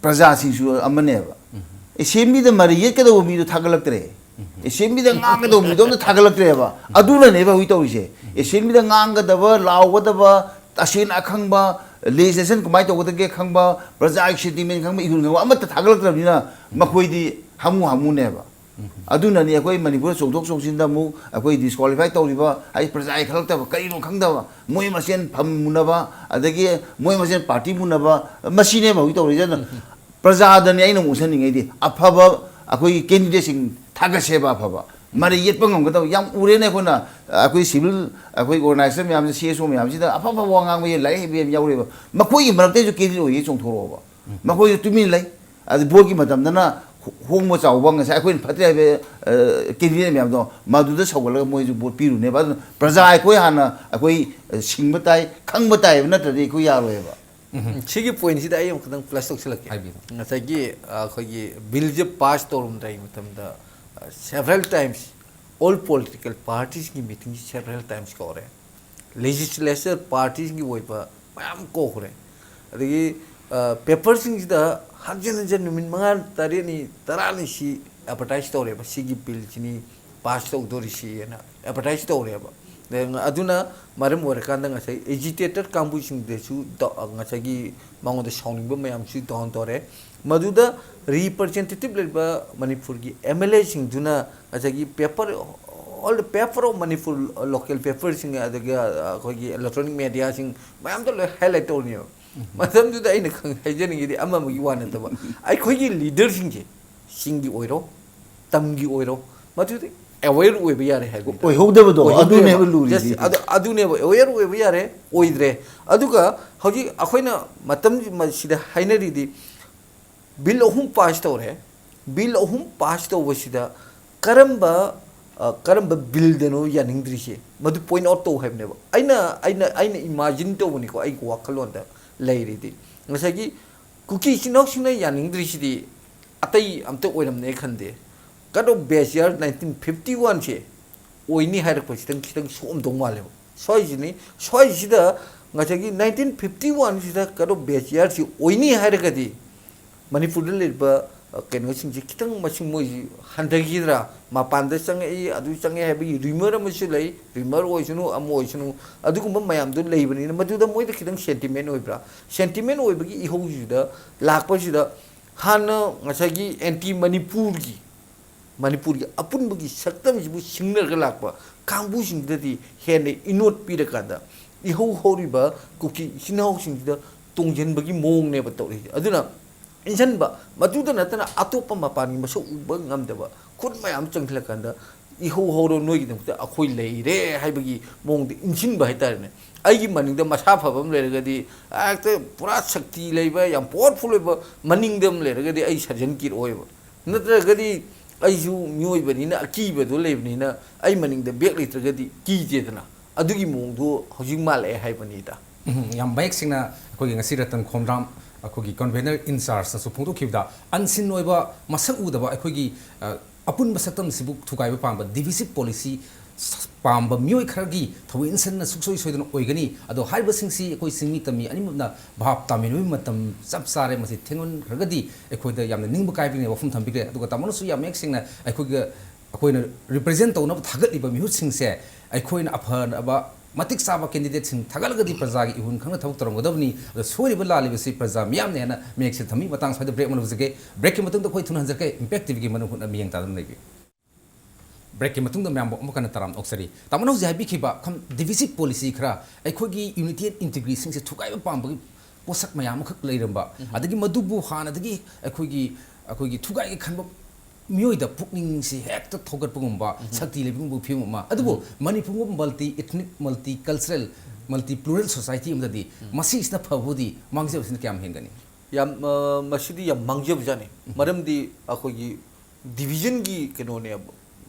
ꯄ꯭ꯔꯖꯥꯁꯤꯡꯁꯨ ꯑꯃꯅꯦꯕ꯫ ꯎꯝ꯫ ꯑꯦꯁꯦꯝꯕ꯭ꯂꯤꯗ ꯃꯔꯩ ꯌꯦꯠꯀꯗꯧꯕ ꯃꯤꯗꯣ ꯊꯥꯒꯠꯂꯛꯇ꯭ꯔꯦ꯫ ꯎꯝ꯫ ꯑꯦꯁꯦꯝꯕ꯭ꯂꯤꯗ ꯉꯥꯡꯒꯗꯧꯕ ꯃꯤꯗꯣ ꯑꯝꯇ ꯊꯥꯒꯠꯂꯛꯇ꯭ꯔꯦꯕ꯫ ꯑꯗꯨꯅꯅꯦꯕ ꯍꯧꯖꯤꯛ ꯇꯧꯔꯤꯁꯦ꯫ ꯎꯝ꯫ ꯑꯦꯁꯦꯝꯕ꯭ꯂꯤꯗ ꯉꯥꯡꯒꯗꯕ, ꯂꯥꯎꯒꯗꯕ, ꯇꯁꯦꯡꯅ ꯑꯈꯪꯕ, ꯂꯦꯖꯤꯁꯂꯦꯁꯟ ꯀꯃꯥꯏꯅ ꯇꯧꯒꯗꯒꯦ ꯈꯪꯕ, ꯄ꯭ꯔꯖꯥꯒꯤ ꯁꯦꯟꯇꯤꯃꯦꯟ ꯈꯪꯕ, ꯏꯍꯨꯜ ꯈꯪꯕ ꯑꯃꯠꯇ ꯊꯥꯒꯠꯂꯛꯇ꯭ꯔꯕꯅꯤꯅ ꯃꯈꯣꯏꯗꯤ ꯍꯥꯃꯨ ꯍꯥꯃꯨꯅꯦꯕ꯫ ꯎꯝ꯫ ꯑꯗꯨꯅꯅꯤ ꯑꯩꯈꯣꯏ ꯃꯅꯤꯄꯨꯔꯗ ꯆꯣꯡꯊꯣꯛ ꯆꯣꯡꯁꯤꯟꯗ ꯑꯃꯨꯛ ꯑꯩꯈꯣꯏ ꯗꯤꯁꯀ꯭ꯋꯥꯂꯤꯐꯥꯏ ꯇꯧꯔꯤꯕ, ꯍꯥꯏꯗꯤ ꯄ꯭ꯔꯖꯥꯒꯤ ꯈꯜꯂꯛꯇꯕ, ꯀꯔꯤꯅꯣ ꯈꯪꯗꯕ, ꯃꯣꯏ ꯃꯁꯦꯟ ꯐꯝ ꯃꯨꯟꯅꯕ, ꯑꯗꯒꯤ ꯃꯣꯏ ꯃꯁꯦꯟ ꯄꯥꯔꯇꯤ ꯃꯨꯟꯅꯕ, ꯃꯁꯤꯅꯦꯕ ꯍꯧꯖꯤꯛ ꯇꯧꯔꯤꯁꯦ꯫ ꯑꯗꯨꯅ ꯎꯝ꯫ ꯄ꯭ꯔꯖꯥꯗꯅꯤ ꯑꯩꯅ ꯑꯃꯨꯛ ꯎꯠꯍꯟꯅꯤꯡꯉꯩꯗꯤ, ꯑꯐꯕ ꯑꯩꯈꯣꯏꯒꯤ ꯀꯦꯟꯗꯤꯗꯦꯠꯁꯤꯡ ꯊꯥꯒꯠꯁꯦꯕ, ꯑꯐꯕ ꯃꯔꯩ ꯌꯦꯠꯄ ꯉꯝꯒꯗꯕ ꯌꯥꯝ ꯎꯔꯦꯅꯦ꯫ ꯑꯩꯈꯣꯏꯅ, ꯑꯩꯈꯣꯏ ꯁꯤꯚꯤꯜ, ꯑꯩꯈꯣꯏ ꯑꯣꯔꯒꯅꯥꯏꯖꯔ ꯃꯌꯥꯝꯁꯦ, ꯁꯤ ꯑꯦꯁ ꯑꯣ ꯃꯌꯥꯝꯁꯤꯗ ꯑꯐ ꯑꯐꯕ ꯋꯥ ꯉꯥꯡꯕ ꯌꯥꯏ, ꯂꯥꯏꯔꯤꯛ ꯍꯩꯕ ꯌꯥꯝ ꯌꯥꯎꯔꯦꯕ꯫ ꯃꯈꯣꯏꯒꯤ ꯃꯔꯛꯇꯩꯁꯨ ꯀꯦꯟꯗꯤꯗꯦꯠ ꯑꯣꯏꯒꯦ ꯆꯣꯡꯊꯣꯔꯛꯑꯣꯕ꯫ ꯎꯝ꯫ ꯃꯈꯣꯏꯁꯨ ꯇꯨꯃꯤꯟ ꯂꯩ꯫ ꯑꯗꯨ ꯚꯣꯠꯀꯤ ꯃꯇꯝꯗꯅ ꯍꯣ-, ꯍꯣꯡꯕ ꯆꯥꯎꯕ, ꯉꯁꯥꯏ ꯑꯩꯈꯣꯏꯅ ꯐꯠꯇꯦ ꯍꯥꯏꯕ, ꯑ, ꯀꯦꯟꯗꯤꯗꯦꯠ ꯃꯌꯥꯝꯗꯣ ꯃꯗꯨꯗ ꯁꯧꯒꯠꯂꯒ ꯃꯣꯏꯁꯨ ꯚꯣꯠ ꯄꯤꯔꯨꯅꯦꯕ꯫ ꯑꯗꯨꯅ ꯄ꯭ꯔꯖꯥ ꯑꯩꯈꯣꯏ ꯍꯥꯟꯅ ꯑꯩꯈꯣꯏ, ꯑ, ꯁꯤꯡꯕ ꯇꯥꯏ, ꯈꯪꯕ ꯇꯥꯏ ꯍꯥꯏꯕ ꯅꯠꯇ꯭ꯔꯗꯤ ꯑꯩꯈꯣꯏ ꯌꯥꯔꯣꯏꯕ꯫ ꯎꯝ, ꯁꯤꯒꯤ ꯄꯣꯏꯟꯁꯤꯗ ꯑꯩ ꯑꯃꯨꯛ ꯈꯤꯇꯪ ꯄ꯭ꯂꯁ ꯇꯧꯁꯤꯜꯂꯛꯀꯦ꯫ ꯍꯥꯏꯕꯤꯔꯣ꯫ ꯉꯁꯥꯏꯒꯤ, ꯑ, ꯑꯩꯈꯣꯏꯒꯤ ꯕꯤꯜꯁꯦ ꯄꯥꯁ ꯇꯧꯔꯝꯗꯥꯏ ꯃꯇꯝꯗ, ꯑ, several times, all political parties ꯀꯤ meeting several times ꯀꯧꯔꯦ꯫ Legislature parties ꯀꯤ ꯑꯣꯏꯕ ꯃꯌꯥꯝ ꯀꯧꯈ꯭ꯔꯦ꯫ ꯑꯗꯒꯤ, ꯑ, ꯄꯦꯄꯔꯁꯤꯡꯁꯤꯗ ꯍꯟꯖꯤꯟ ꯍꯟꯖꯤꯟ ꯅꯨꯃꯤꯠ ꯃꯉꯥ, ꯇꯔꯦꯠꯅꯤ, ꯇꯔꯥꯅꯤ ꯁꯤ ꯑꯦꯗꯚꯔꯇꯥꯏꯁ ꯇꯧꯔꯦꯕ, ꯁꯤꯒꯤ ꯕꯤꯜꯁꯤꯅꯤ ꯄꯥꯁ ꯇꯧꯗꯣꯔꯤꯁꯤꯅ ꯑꯦꯗꯚꯔꯇꯥꯏꯁ ꯇꯧꯔꯦꯕ꯫ ꯑꯗꯨꯅ ꯑꯗꯨꯅ ꯃꯔꯝ ꯑꯣꯏꯔꯀꯥꯟꯗ ꯉꯁꯥꯏ ꯑꯦꯖꯤꯇꯦꯇꯔ ꯀꯥꯡꯕꯨꯁꯤꯡꯗꯁꯨ ꯗ-, ꯉꯁꯥꯏꯒꯤ ꯃꯉꯣꯟꯗ ꯁꯥꯎꯅꯤꯡꯕ ꯃꯌꯥꯝꯁꯨ ꯗꯥꯎꯟ ꯇꯧꯔꯦ꯫ ꯃꯗꯨꯗ ꯔꯤꯄ꯭ꯔꯖꯦꯟꯇꯦꯇꯤꯚ ꯂꯩꯔꯤꯕ ꯃꯅꯤꯄꯨꯔꯒꯤ ꯑꯦꯝ ꯑꯦꯜ ꯑꯦꯁꯤꯡꯗꯨꯅ ꯉꯁꯥꯏꯒꯤ paper, all the paper of Manipur, local ꯄꯦꯄꯔꯁꯤꯡ, ꯑꯗꯒꯤ ꯑꯩꯈꯣꯏꯒꯤ ꯏꯂꯦꯛꯇ꯭ꯔꯣꯅꯤꯛ ꯃꯦꯗꯤꯌꯥꯁꯤꯡ ꯃꯌꯥꯝꯗ ꯂꯣꯏ ꯍꯥꯏꯂꯥꯏꯠ ꯇꯧꯔꯅꯦꯕ꯫ ꯎꯝ꯫ ꯃꯇꯝꯗꯨꯗ ꯑꯩꯅ ꯈꯪ-, ꯍꯥꯏꯖꯅꯤꯡꯉꯤꯗꯤ ꯑꯃ ꯑꯃꯒꯤ ꯋꯥ ꯅꯠꯇꯕ, ꯑꯩꯈꯣꯏꯒꯤ ꯂꯤꯗꯔꯁꯤꯡꯁꯦ, ꯆꯤꯡꯒꯤ ꯑꯣꯏꯔꯣ, ꯇꯝꯒꯤ ꯑꯣꯏꯔꯣ, ꯃꯗꯨꯗꯤ ꯑꯦꯋꯦꯌꯔ ꯑꯣꯏꯕ ꯌꯥꯔꯦ ꯍꯥꯏꯕꯅꯤꯗ꯫ ꯑꯣꯏꯍꯧꯗꯕꯗꯣ, ꯑꯣꯏꯍꯧꯗ꯭ꯔꯦꯕ꯫ ꯑꯗꯨꯅꯦꯕ ꯂꯨꯔꯤꯁꯤ꯫ Just ꯑꯗꯨ, ꯑꯗꯨꯅꯦꯕ ꯑꯦꯋꯦꯌꯔ ꯑꯣꯏꯕ ꯌꯥꯔꯦ, ꯑꯣꯏꯗ꯭ꯔꯦ꯫ ꯑꯗꯨꯒ ꯍꯧꯖꯤꯛ ꯑꯩꯈꯣꯏꯅ ꯃꯇꯝ ꯁꯤꯗ ꯍꯥꯏꯅꯔꯤꯗꯤ, ꯕꯤꯜ ꯑꯍꯨꯝ ꯄꯥꯁ ꯇꯧꯔꯦ꯫ ꯕꯤꯜ ꯑꯍꯨꯝ ꯄꯥꯁ ꯇꯧꯕꯁꯤꯗ ꯀꯔꯝꯕ, ꯑ, ꯀꯔꯝꯕ ꯕꯤꯜꯗꯅꯣ ꯌꯥꯅꯤꯡꯗ꯭ꯔꯤꯁꯦ? ꯃꯗꯨ ꯄꯣꯏꯟ ꯑꯥꯎꯠ ꯇꯧ ꯍꯥꯏꯕꯅꯦꯕ꯫ ꯑꯩꯅ, ꯑꯩꯅ, ꯑꯩꯅ ꯏꯃꯥꯖꯤꯟ ꯇꯧꯕꯅꯤꯀꯣ, ꯑꯩꯒꯤ ꯋꯥꯈꯜꯂꯣꯟꯗ ꯂꯩꯔꯤꯗꯤ꯫ ꯉꯁꯥꯏꯒꯤ ꯀꯨꯀꯤ ꯏꯆꯤꯟ ꯏꯅꯥꯎꯁꯤꯡꯅ ꯌꯥꯅꯤꯡꯗ꯭ꯔꯤꯁꯤꯗꯤ ꯑꯇꯩ ꯑꯝꯇ ꯑꯣꯏꯔꯝꯅꯦ ꯈꯟꯗꯦ꯫ Cut off base year nineteen fifty one ꯁꯦ ꯑꯣꯏꯅꯤ ꯍꯥꯏꯔꯛꯄꯁꯤꯗꯪ ꯈꯤꯇꯪ ꯁꯣꯛꯑꯝꯗꯧ ꯃꯥꯜꯂꯦꯕ꯫ ꯁ꯭ꯋꯥꯏꯁꯤꯅꯤ, ꯁ꯭ꯋꯥꯏꯁꯤꯗ ꯉꯁꯥꯏꯒꯤ ꯅꯥꯏꯟꯇꯤꯟ ꯐꯤꯐꯇꯤ ꯋꯥꯟꯁꯤꯗ ꯀꯠ ꯑꯣꯐ ꯕꯦꯆ ꯌꯥꯔꯁꯤ ꯑꯣꯏꯅꯤ ꯍꯥꯏꯔꯒꯗꯤ, ꯃꯅꯤꯄꯨꯔꯗ ꯂꯩꯔꯤꯕ, ꯑ, ꯀꯩꯅꯣꯁꯤꯡꯁꯦ ꯈꯤꯇꯪ ꯃꯁꯤꯡ ꯃꯣꯏꯁꯤ ꯍꯟꯊꯈꯤꯗ꯭ꯔꯥ? ꯃꯄꯥꯟꯗ ꯆꯪꯉꯛꯏ, ꯑꯗꯨ ꯆꯪꯉꯛꯏ ꯍꯥꯏꯕꯒꯤ ꯔꯤꯃꯔ ꯑꯃꯁꯨ ꯂꯩ꯫ ꯔꯤꯃꯔ ꯑꯣꯏꯁꯅꯨ, ꯑꯃ ꯑꯣꯏꯁꯅꯨ, ꯑꯗꯨꯒꯨꯝꯕ ꯃꯌꯥꯝꯗꯨ ꯂꯩꯕꯅꯤꯅ, ꯃꯗꯨꯗ ꯃꯣꯏꯗ ꯈꯤꯇꯪ ꯁꯦꯟꯇꯤꯃꯦꯟ ꯑꯣꯏꯕ꯭ꯔꯥ? ꯁꯦꯟꯇꯤꯃꯦꯟ ꯑꯣꯏꯕꯒꯤ ꯏꯍꯧꯁꯤꯗ ꯂꯥꯛꯄꯁꯤꯗ, ꯍꯥꯟꯅ ꯉꯁꯥꯏꯒꯤ ꯑꯦꯟꯇꯤ ꯃꯅꯤꯄꯨꯔꯒꯤ, ꯃꯅꯤꯄꯨꯔꯒꯤ ꯑꯄꯨꯟꯕꯒꯤ ꯁꯛꯇꯝꯁꯤꯕꯨ ꯁꯤꯡꯅꯔꯒ ꯂꯥꯛꯄ ꯀꯥꯡꯕꯨꯁꯤꯡꯗꯗꯤ ꯍꯦꯟꯅ ꯏꯅꯣꯠ ꯄꯤꯔꯀꯥꯟꯗ, ꯏꯍꯧ ꯍꯧꯔꯤꯕ ꯀꯨꯀꯤ ꯏꯆꯤꯟ ꯏꯅꯥꯎꯁꯤꯡꯁꯤꯗ ꯇꯣꯡꯁꯤꯟꯕꯒꯤ ꯃꯑꯣꯡꯅꯦꯕ ꯇꯧꯔꯤꯁꯦ꯫ ꯑꯗꯨꯅ ꯏꯟꯁꯤꯟꯕ, ꯃꯗꯨꯗ ꯅꯠꯇꯅ ꯑꯇꯣꯞꯄ ꯃꯄꯥꯟꯒꯤ ꯃꯁꯛ ꯎꯕ ꯉꯝꯗꯕ ꯈꯨꯠ ꯃꯌꯥꯝ ꯆꯪꯁꯤꯜꯂꯀꯥꯟꯗ, "ꯏꯍꯧ ꯍꯧꯔꯣ, ꯅꯣꯏꯒꯤꯗꯃꯛꯇ ꯑꯩꯈꯣꯏ ꯂꯩꯔꯦ" ꯍꯥꯏꯕꯒꯤ ꯃꯑꯣꯡꯗ ꯏꯟꯁꯤꯟꯕ ꯍꯥꯏꯇꯥꯔꯦꯅꯦ꯫ ꯑꯩꯒꯤ ꯃꯅꯤꯡꯗ ꯃꯁꯥ ꯐꯕ ꯑꯃ ꯂꯩꯔꯒꯗꯤ, ꯍꯦꯛꯇ ꯄꯨꯔꯥ ꯁꯛꯇꯤ ꯂꯩꯕ, ꯌꯥꯝ ꯄꯥꯋꯔꯐꯨꯜ ꯑꯣꯏꯕ ꯃꯅꯤꯡꯗ ꯑꯃ ꯂꯩꯔꯒꯗꯤ, ꯑꯩ ꯁꯔꯖꯟ ꯀꯤꯔꯛꯑꯣꯏꯕ꯫ ꯅꯠꯇ꯭ꯔꯒꯗꯤ ꯑꯩꯁꯨ ꯃꯤꯑꯣꯏꯕꯅꯤꯅ, ꯑꯀꯤꯕꯗꯣ ꯂꯩꯕꯅꯤꯅ, ꯑꯩ ꯃꯅꯤꯡꯗ ꯕꯦꯛ ꯂꯩꯇ꯭ꯔꯒꯗꯤ ꯀꯤꯗꯦꯗꯅ꯫ ꯑꯗꯨꯒꯤ ꯃꯑꯣꯡꯗꯣ ꯍꯧꯖꯤꯛ ꯃꯥꯜꯂꯛꯑꯦ ꯍꯥꯏꯕꯅꯤꯗ꯫ ꯎꯝ, ꯌꯥꯝ ꯃꯌꯦꯛ ꯁꯦꯡꯅ ꯑꯩꯈꯣꯏꯒꯤ ꯉꯁꯤ ꯔꯇꯟ ꯈꯣꯝꯗ꯭ꯔꯥꯝ, ꯑꯩꯈꯣꯏꯒꯤ ꯀꯟꯚꯦꯅꯔ ꯏꯟꯆꯥꯔꯖꯅꯁꯨ ꯐꯣꯡꯗꯣꯛꯈꯤꯕꯗ, ꯑꯟꯁꯤꯟ ꯑꯣꯏꯕ, ꯃꯁꯛ ꯎꯗꯕ ꯑꯩꯈꯣꯏꯒꯤ, ꯑ, ꯑꯄꯨꯟꯕ ꯁꯛꯇꯝꯁꯤꯕꯨ ꯊꯨꯒꯥꯏꯕ ꯄꯥꯝꯕ, ꯗꯤꯚꯤꯖꯤꯞ ꯄꯣꯂꯤꯁꯤ ꯄꯥꯝꯕ ꯃꯤꯑꯣꯏ ꯈꯔꯒꯤ ꯊꯧꯑꯣꯏ ꯏꯟꯁꯟꯅ ꯁꯨꯡꯁꯣꯏ ꯁꯣꯏꯗꯅ ꯑꯣꯏꯒꯅꯤ꯫ ꯑꯗꯣ ꯍꯥꯏꯔꯤꯕꯁꯤꯡꯁꯤ ꯑꯩꯈꯣꯏ ꯆꯤꯡꯃꯤ ꯇꯝꯃꯤ ꯑꯅꯤꯃꯛꯅ ꯚꯥꯞ ꯇꯥꯃꯤꯟꯅꯕꯒꯤ ꯃꯇꯝ ꯆꯞ ꯆꯥꯔꯦ꯫ ꯃꯁꯤ ꯊꯦꯡꯃꯟꯈ꯭ꯔꯒꯗꯤ ꯑꯩꯈꯣꯏꯗ ꯌꯥꯝꯅ ꯅꯤꯡꯕ ꯀꯥꯏꯕꯒꯤ ꯋꯥꯐꯝ ꯊꯝꯕꯤꯈ꯭ꯔꯦ꯫ ꯑꯗꯨꯒ ꯇꯥꯃꯣꯅꯁꯨ ꯌꯥꯝ ꯃꯌꯦꯛ ꯁꯦꯡꯅ ꯑꯩꯈꯣꯏꯒ, ꯑꯩꯈꯣꯏꯅ ꯔꯤꯄ꯭ꯔꯖꯦꯟ ꯇꯧꯅꯕ ꯊꯥꯒꯠꯂꯤꯕ ꯃꯤꯍꯨꯠꯁꯤꯡꯁꯦ ꯑꯩꯈꯣꯏꯅ ꯑꯐꯕ, ꯃꯇꯤꯛ ꯆꯥꯕ ꯀꯦꯟꯗꯤꯗꯦꯠꯁꯤꯡ ꯊꯥꯒꯠꯂꯒꯗꯤ ꯄ꯭ꯔꯖꯥꯒꯤ ꯏꯍꯨꯟ ꯈꯪꯅ ꯊꯕꯛ ꯇꯧꯔꯝꯒꯗꯕꯅꯤ꯫ ꯑꯗꯣ ꯁꯣꯏꯔꯤꯕ ꯂꯥꯜꯂꯤꯕꯁꯤ ꯄ꯭ꯔꯖꯥ ꯃꯤꯌꯥꯝꯅ ꯍꯦꯟꯅ ꯃꯌꯦꯛ ꯁꯦꯡꯅ ꯊꯝꯃꯤ꯫ ꯃꯇꯥꯡ ꯁ꯭ꯋꯥꯏꯗ ꯕ꯭ꯔꯦꯛ ꯑꯃ ꯂꯧꯖꯒꯦ꯫ ꯕ꯭ꯔꯦꯛꯀꯤ ꯃꯇꯨꯡꯗ ꯑꯩꯈꯣꯏ ꯊꯨꯅ ꯍꯟꯖꯔꯛꯀꯦ꯫ ꯏꯝꯄꯦꯛ ꯇꯤꯚꯤꯒꯤ ꯃꯅꯨꯡ ꯍꯨꯠꯅ ꯃꯤꯠꯌꯦꯡ ꯇꯥꯗꯨꯅ ꯂꯩꯕꯤꯌꯨ꯫ ꯕ꯭ꯔꯦꯛꯀꯤ ꯃꯇꯨꯡꯗ ꯃꯌꯥꯝꯕꯨ ꯑꯃꯨꯛ ꯍꯟꯅ ꯇꯔꯥꯝꯅ ꯑꯣꯛꯆꯔꯤ꯫ ꯇꯥꯃꯣꯅ ꯍꯧꯖꯤꯛ ꯍꯥꯏꯕꯤꯈꯤꯕ ꯈꯝ-, ꯗꯤꯚꯤꯖꯤꯞ ꯄꯣꯂꯤꯁꯤ ꯈꯔ, ꯑꯩꯈꯣꯏꯒꯤ ꯌꯨꯅꯤꯇꯤ ꯑꯦꯟ ꯏꯟꯇꯤꯒ꯭ꯔꯤꯇꯤꯁꯤꯡꯁꯦ ꯊꯨꯒꯥꯏꯕ ꯄꯥꯝꯕꯒꯤ ꯄꯣꯠꯁꯛ ꯃꯌꯥꯝ ꯑꯃꯈꯛ ꯂꯩꯔꯝꯕ, ꯑꯗꯒꯤ ꯃꯗꯨꯕꯨ ꯍꯥꯟꯅꯗꯒꯤ ꯑꯩꯈꯣꯏꯒꯤ, ꯑꯩꯈꯣꯏꯒꯤ ꯊꯨꯒꯥꯏꯒꯦ ꯈꯟꯕ ꯃꯤꯑꯣꯏꯗ ꯄꯨꯛꯅꯤꯡꯁꯤ ꯍꯦꯛꯇ ꯊꯧꯒꯠꯄꯒꯨꯝꯕ, ꯁꯛꯇꯤ ꯂꯩꯕꯒꯨꯝꯕ ꯐꯤꯕꯝ ꯑꯃ꯫ ꯑꯗꯨꯕꯨ ꯃꯅꯤꯄꯨꯔꯒꯨꯝꯕ multi ethnic, multi cultural, multi plural society ꯑꯃꯗꯗꯤ ꯃꯁꯤꯁꯤꯅ ꯐꯕꯨꯗꯤ ꯃꯥꯡꯖꯕꯁꯤꯅ ꯀꯌꯥꯝ ꯍꯦꯟꯒꯅꯤ? ꯌꯥꯝ, ꯑ, ꯃꯁꯤꯗꯤ ꯌꯥꯝ ꯃꯥꯡꯖꯕꯖꯥꯠꯅꯤ꯫ ꯃꯔꯝꯗꯤ ꯑꯩꯈꯣꯏꯒꯤ ꯗꯤꯚꯤꯖꯟꯒꯤ ꯀꯩꯅꯣꯅꯦꯕ,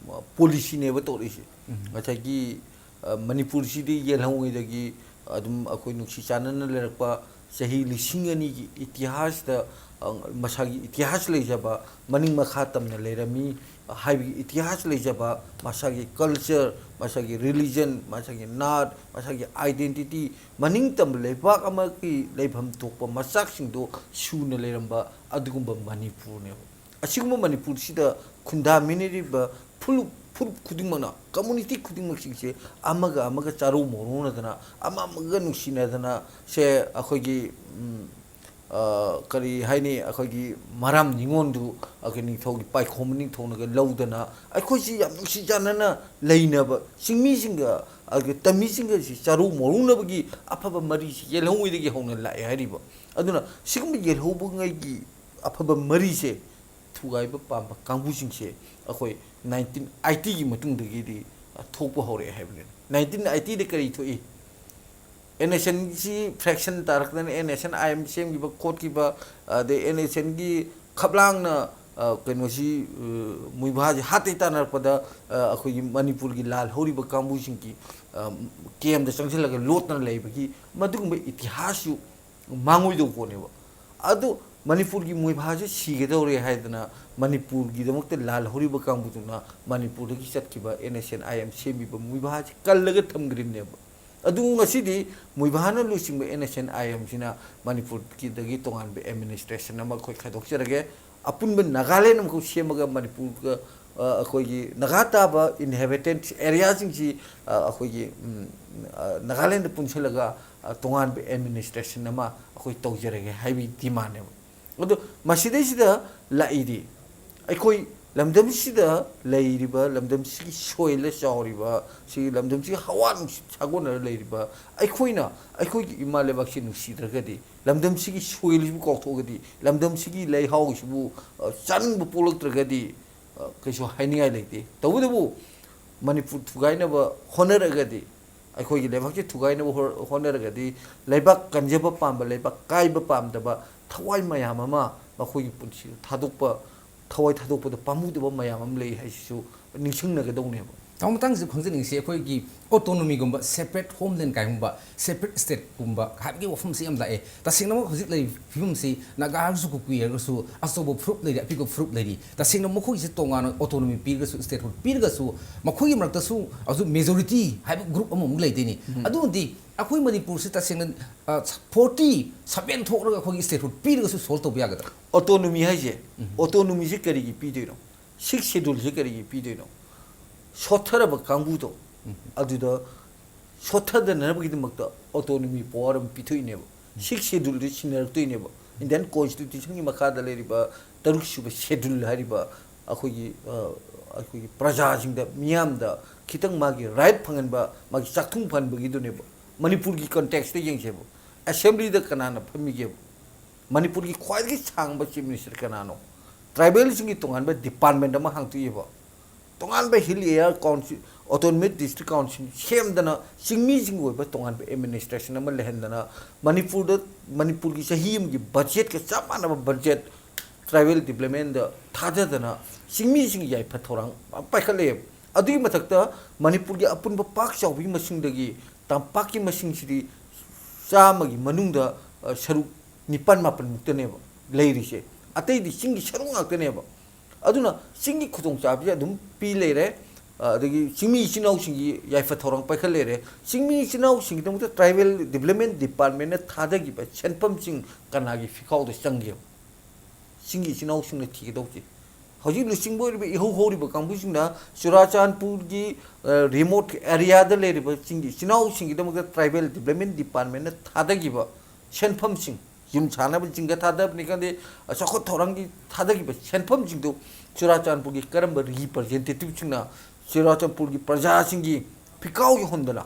ꯄꯣꯂꯤꯁꯤꯅꯦꯕ ꯇꯧꯔꯛꯏꯁꯦ꯫ ꯉꯁꯥꯏꯒꯤ, ꯑ, ꯃꯅꯤꯄꯨꯔꯁꯤꯗꯤ ꯌꯦꯜꯍꯧꯉꯩꯗꯒꯤ ꯑꯗꯨꯝ ꯑꯩꯈꯣꯏ ꯅꯨꯡꯁꯤ ꯆꯥꯟꯅꯅ ꯂꯩꯔꯛꯄ, ꯆꯍꯤ ꯂꯤꯁꯤꯡ ꯑꯅꯤꯒꯤ ꯏꯇꯤꯍꯥꯁꯇ ꯑ, ꯃꯁꯥꯒꯤ ꯏꯇꯤꯍꯥꯁ ꯂꯩꯖꯕ, ꯃꯅꯤꯡ ꯃꯈꯥ ꯇꯝꯅ ꯂꯩꯔꯝꯃꯤ ꯍꯥꯏꯕꯒꯤ ꯏꯇꯤꯍꯥꯁ ꯂꯩꯖꯕ, ꯃꯁꯥꯒꯤ ꯀꯜꯆꯔ, ꯃꯁꯥꯒꯤ ꯔꯤꯂꯤꯖꯟ, ꯃꯁꯥꯒꯤ ꯅꯥꯠ, ꯃꯁꯥꯒꯤ ꯑꯥꯏꯗꯦꯟꯇꯤꯇꯤ, ꯃꯅꯤꯡ ꯇꯝꯕ ꯂꯩꯕꯥꯛ ꯑꯃꯒꯤ ꯂꯩꯐꯝ ꯊꯣꯛꯄ ꯃꯆꯥꯛꯁꯤꯡꯗꯣ ꯁꯨꯅ ꯂꯩꯔꯝꯕ ꯑꯗꯨꯒꯨꯝꯕ ꯃꯅꯤꯄꯨꯔꯅꯦꯕ꯫ ꯑꯁꯤꯒꯨꯝꯕ ꯃꯅꯤꯄꯨꯔꯁꯤꯗ ꯈꯨꯟꯗꯥꯃꯤꯟꯅꯔꯤꯕ ꯐꯨꯔꯨꯞ, ꯐꯨꯔꯨꯞ ꯈꯨꯗꯤꯡꯃꯛꯅ, ꯀꯝꯃꯨꯅꯤꯇꯤ ꯈꯨꯗꯤꯡꯃꯛꯁꯤꯡꯁꯦ ꯑꯃꯒ ꯑꯃꯒ ꯆꯥꯔꯧ ꯃꯧꯔꯧꯅꯗꯅ, ꯑꯃ ꯑꯃꯒ ꯅꯨꯡꯁꯤꯅꯗꯅ, ꯁꯦ ꯑꯩꯈꯣꯏꯒꯤ, ꯎꯝ, ꯑ, ꯀꯔꯤ ꯍꯥꯏꯅꯤ, ꯑꯩꯈꯣꯏꯒꯤ ꯃꯔꯥꯝ ꯅꯤꯉꯣꯜꯗꯨ, ꯑꯩꯈꯣꯏ ꯅꯤꯡꯊꯧꯒꯤ ꯄꯥꯏꯈꯣꯝꯕ ꯅꯤꯡꯊꯧꯅꯒ ꯂꯧꯗꯅ, ꯑꯩꯈꯣꯏꯁꯤ ꯌꯥꯝ ꯅꯨꯡꯁꯤ ꯆꯥꯟꯅꯅ ꯂꯩꯅꯕ, ꯆꯤꯡꯃꯤꯁꯤꯡꯒ, ꯑꯗꯨꯒ ꯇꯝꯃꯤꯁꯤꯡꯒꯁꯤ ꯆꯥꯔꯧ ꯃꯧꯔꯧꯅꯕꯒꯤ ꯑꯐꯕ ꯃꯔꯤꯁꯤ ꯌꯦꯜꯍꯧꯉꯩꯗꯒꯤ ꯍꯧꯅ ꯂꯥꯛꯑꯦ ꯍꯥꯏꯔꯤꯕ꯫ ꯑꯗꯨꯅ ꯁꯤꯒꯨꯝꯕ ꯌꯦꯜꯍꯧꯕꯉꯩꯒꯤ ꯑꯐꯕ ꯃꯔꯤꯁꯦ ꯊꯨꯒꯥꯏꯕ ꯄꯥꯝꯕ ꯀꯥꯡꯕꯨꯁꯤꯡꯁꯦ ꯑꯩꯈꯣꯏ ꯅꯥꯏꯟꯇꯤꯟ ꯑꯥꯏꯇꯤꯒꯤ ꯃꯇꯨꯡꯗꯒꯤꯗꯤ ꯊꯣꯛꯄ ꯍꯧꯔꯛꯑꯦ ꯍꯥꯏꯕꯅꯤ꯫ ꯅꯥꯏꯟꯇꯤꯟ ꯑꯥꯏꯇꯤꯗ ꯀꯔꯤ ꯊꯣꯛꯏ? ꯑꯦꯟ ꯑꯦꯁ ꯑꯦꯟꯁꯤ ꯐ꯭ꯔꯦꯛꯁꯟ ꯇꯥꯔꯛꯇꯅ N S N I M ꯁꯦꯝꯈꯤꯕ ꯈꯣꯠꯈꯤꯕ, ꯑꯗꯩ ꯑꯦꯟ ꯑꯦꯁ ꯑꯦꯟꯒꯤ ꯈꯞꯂꯥꯡꯅ, ꯑ, ꯀꯩꯅꯣꯁꯤ, ꯑ, ꯃꯨꯏꯚꯥꯁꯤ ꯍꯥꯠꯇꯩ ꯇꯥꯟꯅꯔꯛꯄꯗ, ꯑ, ꯑꯩꯈꯣꯏꯒꯤ ꯃꯅꯤꯄꯨꯔꯒꯤ ꯂꯥꯜꯍꯧꯔꯤꯕ ꯀꯥꯡꯕꯨꯁꯤꯡꯒꯤ, ꯑ, ꯀꯦꯝꯗ ꯆꯪꯁꯤꯜꯂꯒ ꯂꯣꯠꯇꯅ ꯂꯩꯕꯒꯤ ꯃꯗꯨꯒꯨꯝꯕ ꯏꯇꯤꯍꯥꯁꯁꯨ ꯃꯥꯡꯉꯣꯏꯗꯧꯕ ꯄꯣꯠꯅꯦꯕ꯫ ꯑꯗꯨ ꯃꯅꯤꯄꯨꯔꯒꯤ ꯃꯣꯏꯕꯥꯁꯦ ꯁꯤꯒꯗꯧꯔꯦ ꯍꯥꯏꯗꯅ ꯃꯅꯤꯄꯨꯔꯒꯤꯗꯃꯛꯇ ꯂꯥꯜꯍꯧꯔꯤꯕ ꯀꯥꯡꯕꯨꯗꯨꯅ ꯃꯅꯤꯄꯨꯔꯗꯒꯤ ꯆꯠꯈꯤꯕ N S N I M ꯁꯦꯝꯕꯤꯕ ꯃꯣꯏꯕꯥꯁꯦ ꯀꯜꯂꯒ ꯊꯝꯈ꯭ꯔꯤꯕꯅꯦꯕ꯫ ꯑꯗꯨ ꯉꯁꯤꯗꯤ ꯃꯣꯏꯕꯥꯅ ꯂꯨꯆꯤꯡꯕ ꯑꯦꯟ ꯑꯦꯁ ꯑꯦꯟ ꯑꯥꯏ ꯑꯦꯝꯁꯤꯅ ꯃꯅꯤꯄꯨꯔꯒꯤꯗꯒꯤ ꯇꯣꯉꯥꯟꯕ ꯑꯦꯗꯃꯤꯅꯤꯁꯇ꯭ꯔꯦꯁꯟ ꯑꯃ ꯑꯩꯈꯣꯏ ꯈꯥꯏꯗꯣꯛꯆꯔꯒꯦ꯫ ꯑꯄꯨꯟꯕ ꯅꯥꯒꯥꯂꯦꯟ ꯑꯃꯈꯛ ꯁꯦꯝꯃꯒ ꯃꯅꯤꯄꯨꯔꯒ, ꯑ, ꯑꯩꯈꯣꯏꯒꯤ ꯅꯥꯒꯥ ꯇꯥꯕ ꯏꯟꯍꯦꯕꯤꯇꯦꯟꯠ ꯑꯦꯔꯤꯌꯥꯁꯤꯡꯁꯤ, ꯑ, ꯑꯩꯈꯣꯏꯒꯤ, ꯎꯝ, ꯑ, ꯅꯥꯒꯥꯂꯦꯟꯗ ꯄꯨꯟꯁꯤꯜꯂꯒ, ꯑ, ꯇꯣꯉꯥꯟꯕ ꯑꯦꯗꯃꯤꯅꯤꯁꯇ꯭ꯔꯦꯁꯟ ꯑꯃ ꯑꯩꯈꯣꯏ ꯇꯧꯖꯔꯒꯦ ꯍꯥꯏꯕꯒꯤ ꯗꯤꯃꯥꯟꯅꯦꯕ꯫ ꯑꯗꯣ ꯃꯁꯤꯗꯩꯁꯤꯗ ꯂꯥꯛꯏꯗꯤ ꯑꯩꯈꯣꯏ ꯂꯝꯗꯝꯁꯤꯗ ꯂꯩꯔꯤꯕ, ꯂꯝꯗꯝꯁꯤꯒꯤ ꯁꯣꯏꯜꯗ ꯆꯥꯎꯔꯤꯕ, ꯁꯤ ꯂꯝꯗꯝꯁꯤꯒꯤ ꯍꯋꯥ ꯅꯨꯡꯁꯤꯠ ꯁꯥꯒꯣꯟꯅꯔ ꯂꯩꯔꯤꯕ ꯑꯩꯈꯣꯏꯅ ꯑꯩꯈꯣꯏꯒꯤ ꯏꯃꯥ ꯂꯩꯕꯥꯛꯁꯤ ꯅꯨꯡꯁꯤꯗ꯭ꯔꯒꯗꯤ, ꯂꯝꯗꯝꯁꯤꯒꯤ ꯁꯣꯏꯜꯁꯤꯕꯨ ꯀꯥꯎꯊꯣꯛꯑꯒꯗꯤ, ꯂꯝꯗꯝꯁꯤꯒꯤ ꯂꯩꯍꯥꯎꯁꯤꯕꯨ, ꯑ, ꯆꯥꯅꯤꯡꯕ ꯄꯣꯛꯂꯛꯇ꯭ꯔꯒꯗꯤ, ꯑ, ꯀꯩꯁꯨ ꯍꯥꯏꯅꯤꯡꯉꯥꯏ ꯂꯩꯇꯦ꯫ ꯇꯧꯕꯇꯕꯨ ꯃꯅꯤꯄꯨꯔ ꯊꯨꯒꯥꯏꯅꯕ ꯍꯣꯠꯅꯔꯒꯗꯤ, ꯑꯩꯈꯣꯏꯒꯤ ꯂꯩꯕꯥꯛꯁꯤ ꯊꯨꯒꯥꯏꯅꯕ ꯍꯣ-, ꯍꯣꯠꯅꯔꯒꯗꯤ, ꯂꯩꯕꯥꯛ ꯀꯟꯖꯕ ꯄꯥꯝꯕ, ꯂꯩꯕꯥꯛ ꯀꯥꯏꯕ ꯄꯥꯝꯗꯕ ꯊꯋꯥꯏ ꯃꯌꯥꯝ ꯑꯃ ꯃꯈꯣꯏꯒꯤ ꯄꯨꯟꯁꯤꯗ ꯊꯥꯗꯣꯛꯄ, ꯊꯋꯥꯏ ꯊꯥꯗꯣꯛꯄꯗ ꯄꯥꯝꯃꯨꯗꯕ ꯃꯌꯥꯝ ꯑꯃ ꯂꯩ ꯍꯥꯏꯁꯤꯁꯨ ꯅꯤꯡꯁꯤꯡꯅꯒꯗꯧꯅꯦꯕ꯫ ꯊꯕꯛ ꯃꯇꯥꯡꯁꯤꯗ ꯈꯪꯖꯅꯤꯡꯉꯤꯁꯤ ꯑꯩꯈꯣꯏꯒꯤ autonomyꯒꯨꯝꯕ, separate homeland ꯀꯥꯏꯒꯨꯝꯕ, separate stateꯀꯨꯝꯕ ꯍꯥꯏꯕꯒꯤ ꯋꯥꯐꯝꯁꯤ ꯌꯥꯝ ꯂꯥꯛꯑꯦ꯫ ꯇꯁꯦꯡꯅꯃꯛ ꯍꯧꯖꯤꯛ ꯂꯩꯔꯤꯕ ꯐꯤꯕꯝꯁꯤ ꯅꯥꯒꯥ ꯍꯥꯏꯔꯒꯁꯨ, ꯀꯨꯀꯤ ꯍꯥꯏꯔꯒꯁꯨ ꯑꯆꯧꯕ ꯐꯨꯔꯨꯞ ꯂꯩꯔꯤ, ꯑꯄꯤꯛꯄ ꯐꯨꯔꯨꯞ ꯂꯩꯔꯤ꯫ ꯇꯁꯦꯡꯅ ꯃꯈꯣꯏꯁꯦ ꯇꯣꯉꯥꯟꯅ autonomy ꯄꯤꯔꯒꯁꯨ, statehood ꯄꯤꯔꯒꯁꯨ, ꯃꯈꯣꯏꯒꯤ ꯃꯔꯛꯇꯁꯨ ꯍꯧꯖꯤꯛ majority ꯍꯥꯏꯕ group ꯑꯃꯃꯨꯛ ꯂꯩꯗꯣꯏꯅꯤ꯫ ꯑꯗꯨꯅꯗꯤ ꯑꯩꯈꯣꯏ ꯃꯅꯤꯄꯨꯔꯁꯤ ꯇꯁꯦꯡꯅ, ꯑ, forty seven ꯊꯣꯛꯂꯒ ꯑꯩꯈꯣꯏꯒꯤ statehood ꯄꯤꯔꯒꯁꯨ solve ꯇꯧꯕ ꯌꯥꯒꯗ꯭ꯔꯥ? Autonomy ꯍꯥꯏꯁꯦ, autonomyꯁꯦ ꯀꯔꯤꯒꯤ ꯄꯤꯗꯣꯏꯅꯣ? Sixth Scheduleꯁꯦ ꯀꯔꯤꯒꯤ ꯄꯤꯗꯣꯏꯅꯣ? ꯁꯣꯠꯊꯔꯕ ꯀꯥꯡꯕꯨꯗꯣ, ꯑꯗꯨꯗ ꯁꯣꯠꯊꯗꯅꯕꯒꯤꯗꯃꯛꯇ autonomy power ꯑꯃ ꯄꯤꯊꯣꯛꯏꯅꯦꯕ꯫ Sixth Scheduleꯗꯨ ꯁꯤꯟꯅꯔꯛꯇꯣꯏꯅꯦꯕ꯫ Indian Constitutionꯒꯤ ꯃꯈꯥꯗ ꯂꯩꯔꯤꯕ ꯇꯔꯨꯛ ꯁꯨꯕ schedule ꯍꯥꯏꯔꯤꯕ ꯑꯩꯈꯣꯏꯒꯤ, ꯑ, ꯑꯩꯈꯣꯏꯒꯤ ꯄ꯭ꯔꯖꯥꯁꯤꯡꯗ, ꯃꯤꯌꯥꯝꯗ ꯈꯤꯇꯪ ꯃꯥꯒꯤ right ꯐꯪꯍꯟꯕ, ꯃꯥꯒꯤ ꯆꯥꯛꯊꯨꯡ ꯐꯪꯍꯟꯕꯒꯤꯗꯨꯅꯦꯕ꯫ ꯃꯅꯤꯄꯨꯔꯒꯤ contextꯇ ꯌꯦꯡꯁꯦꯕ꯫ Assemblyꯗ ꯀꯅꯥꯅ ꯐꯝꯃꯤꯒꯦꯕ? ꯃꯅꯤꯄꯨꯔꯒꯤ ꯈ꯭ꯋꯥꯏꯗꯒꯤ ꯁꯥꯡꯕ Chief Minister ꯀꯅꯥꯅꯣ? Tribalꯁꯤꯡꯒꯤ ꯇꯣꯉꯥꯟꯕ department ꯑꯃ ꯍꯥꯡꯗꯣꯛꯏꯕ꯫ ꯇꯣꯉꯥꯟꯕ Hill Area Council, Autonomous District Council ꯁꯦꯝꯗꯅ, ꯆꯤꯡꯃꯤꯁꯤꯡꯒꯤ ꯑꯣꯏꯕ ꯇꯣꯉꯥꯟꯕ administration ꯑꯃ ꯂꯩꯍꯟꯗꯅ, ꯃꯅꯤꯄꯨꯔꯗ, ꯃꯅꯤꯄꯨꯔꯒꯤ ꯆꯍꯤ ꯑꯃꯒꯤ budgetꯀ ꯆꯞ ꯃꯥꯟꯅꯕ budget tribal developmentꯗ ꯊꯥꯗꯗꯅ, ꯆꯤꯡꯃꯤꯁꯤꯡꯒꯤ ꯌꯥꯏꯐ ꯊꯧꯔꯥꯡ ꯄꯥꯏꯈꯠꯂꯛꯑꯦꯕ꯫ ꯑꯗꯨꯒꯤ ꯃꯊꯛꯇ ꯃꯅꯤꯄꯨꯔꯒꯤ ꯑꯄꯨꯟꯕ ꯄꯥꯛ ꯆꯥꯎꯕꯒꯤ ꯃꯁꯤꯡꯗꯒꯤ ꯇꯝꯄꯥꯛꯀꯤ ꯃꯁꯤꯡꯁꯤꯗꯤ ꯆꯥꯝꯃꯒꯤ ꯃꯅꯨꯡꯗ, ꯑ, ꯁꯔꯨꯛ ꯅꯤꯄꯥꯟ ꯃꯥꯄꯟ ꯃꯨꯛꯇꯅꯦꯕ ꯂꯩꯔꯤꯁꯦ꯫ ꯑꯇꯩꯗꯤ ꯆꯤꯡꯒꯤ ꯁꯔꯨꯛ ꯉꯥꯛꯇꯅꯦꯕ꯫ ꯑꯗꯨꯅ ꯆꯤꯡꯒꯤ ꯈꯨꯗꯣꯡꯆꯥꯕꯁꯦ ꯑꯗꯨꯝ ꯄꯤ ꯂꯩꯔꯦ꯫ ꯑ, ꯑꯗꯒꯤ ꯆꯤꯡꯃꯤ ꯏꯆꯤꯟ ꯏꯅꯥꯎꯁꯤꯡꯒꯤ ꯌꯥꯏꯐ ꯊꯧꯔꯥꯡ ꯄꯥꯏꯈꯠ ꯂꯩꯔꯦ꯫ ꯆꯤꯡꯃꯤ ꯏꯆꯤꯟ ꯏꯅꯥꯎꯁꯤꯡꯒꯤꯗꯃꯛꯇ Tribal Development Departmentꯅ ꯊꯥꯗꯈꯤꯕ ꯁꯦꯟꯐꯝꯁꯤꯡ ꯀꯅꯥꯒꯤ ꯐꯤꯈꯥꯎꯗ ꯆꯪꯒꯦꯕ? ꯆꯤꯡꯒꯤ ꯏꯆꯤꯟ ꯏꯅꯥꯎꯁꯤꯡꯅ ꯊꯤꯒꯗꯧꯁꯦ꯫ ꯍꯧꯖꯤꯛ ꯂꯨꯆꯤꯡꯕ ꯑꯣꯏꯔꯤꯕ ꯏꯍꯧ ꯍꯧꯔꯤꯕ ꯀꯥꯡꯕꯨꯁꯤꯡꯅ ꯆꯨꯔꯥꯆꯥꯟꯄꯨꯔꯒꯤ, ꯑ, remote areaꯗ ꯂꯩꯔꯤꯕ ꯆꯤꯡꯒꯤ ꯏꯆꯤꯟ ꯏꯅꯥꯎꯁꯤꯡꯒꯤꯗꯃꯛꯇ Tribal Development Departmentꯅ ꯊꯥꯗꯈꯤꯕ ꯁꯦꯟꯐꯝꯁꯤꯡ, ꯌꯨꯝ ꯁꯥꯅꯕ ꯆꯤꯡꯒ ꯊꯥꯗꯕꯅꯤ ꯈꯪꯗꯦ, ꯆꯥꯎꯈꯠ ꯊꯧꯔꯥꯡꯒꯤ ꯊꯥꯗꯈꯤꯕ ꯁꯦꯟꯐꯝꯁꯤꯡꯗꯨ ꯆꯨꯔꯥꯆꯥꯟꯄꯨꯔꯒꯤ ꯀꯔꯝꯕ representativeꯁꯤꯡꯅ ꯆꯨꯔꯥꯆꯥꯟꯄꯨꯔꯒꯤ ꯄ꯭ꯔꯖꯥꯁꯤꯡꯒꯤ ꯐꯤꯀꯥꯎ ꯌꯧꯍꯟꯗꯅ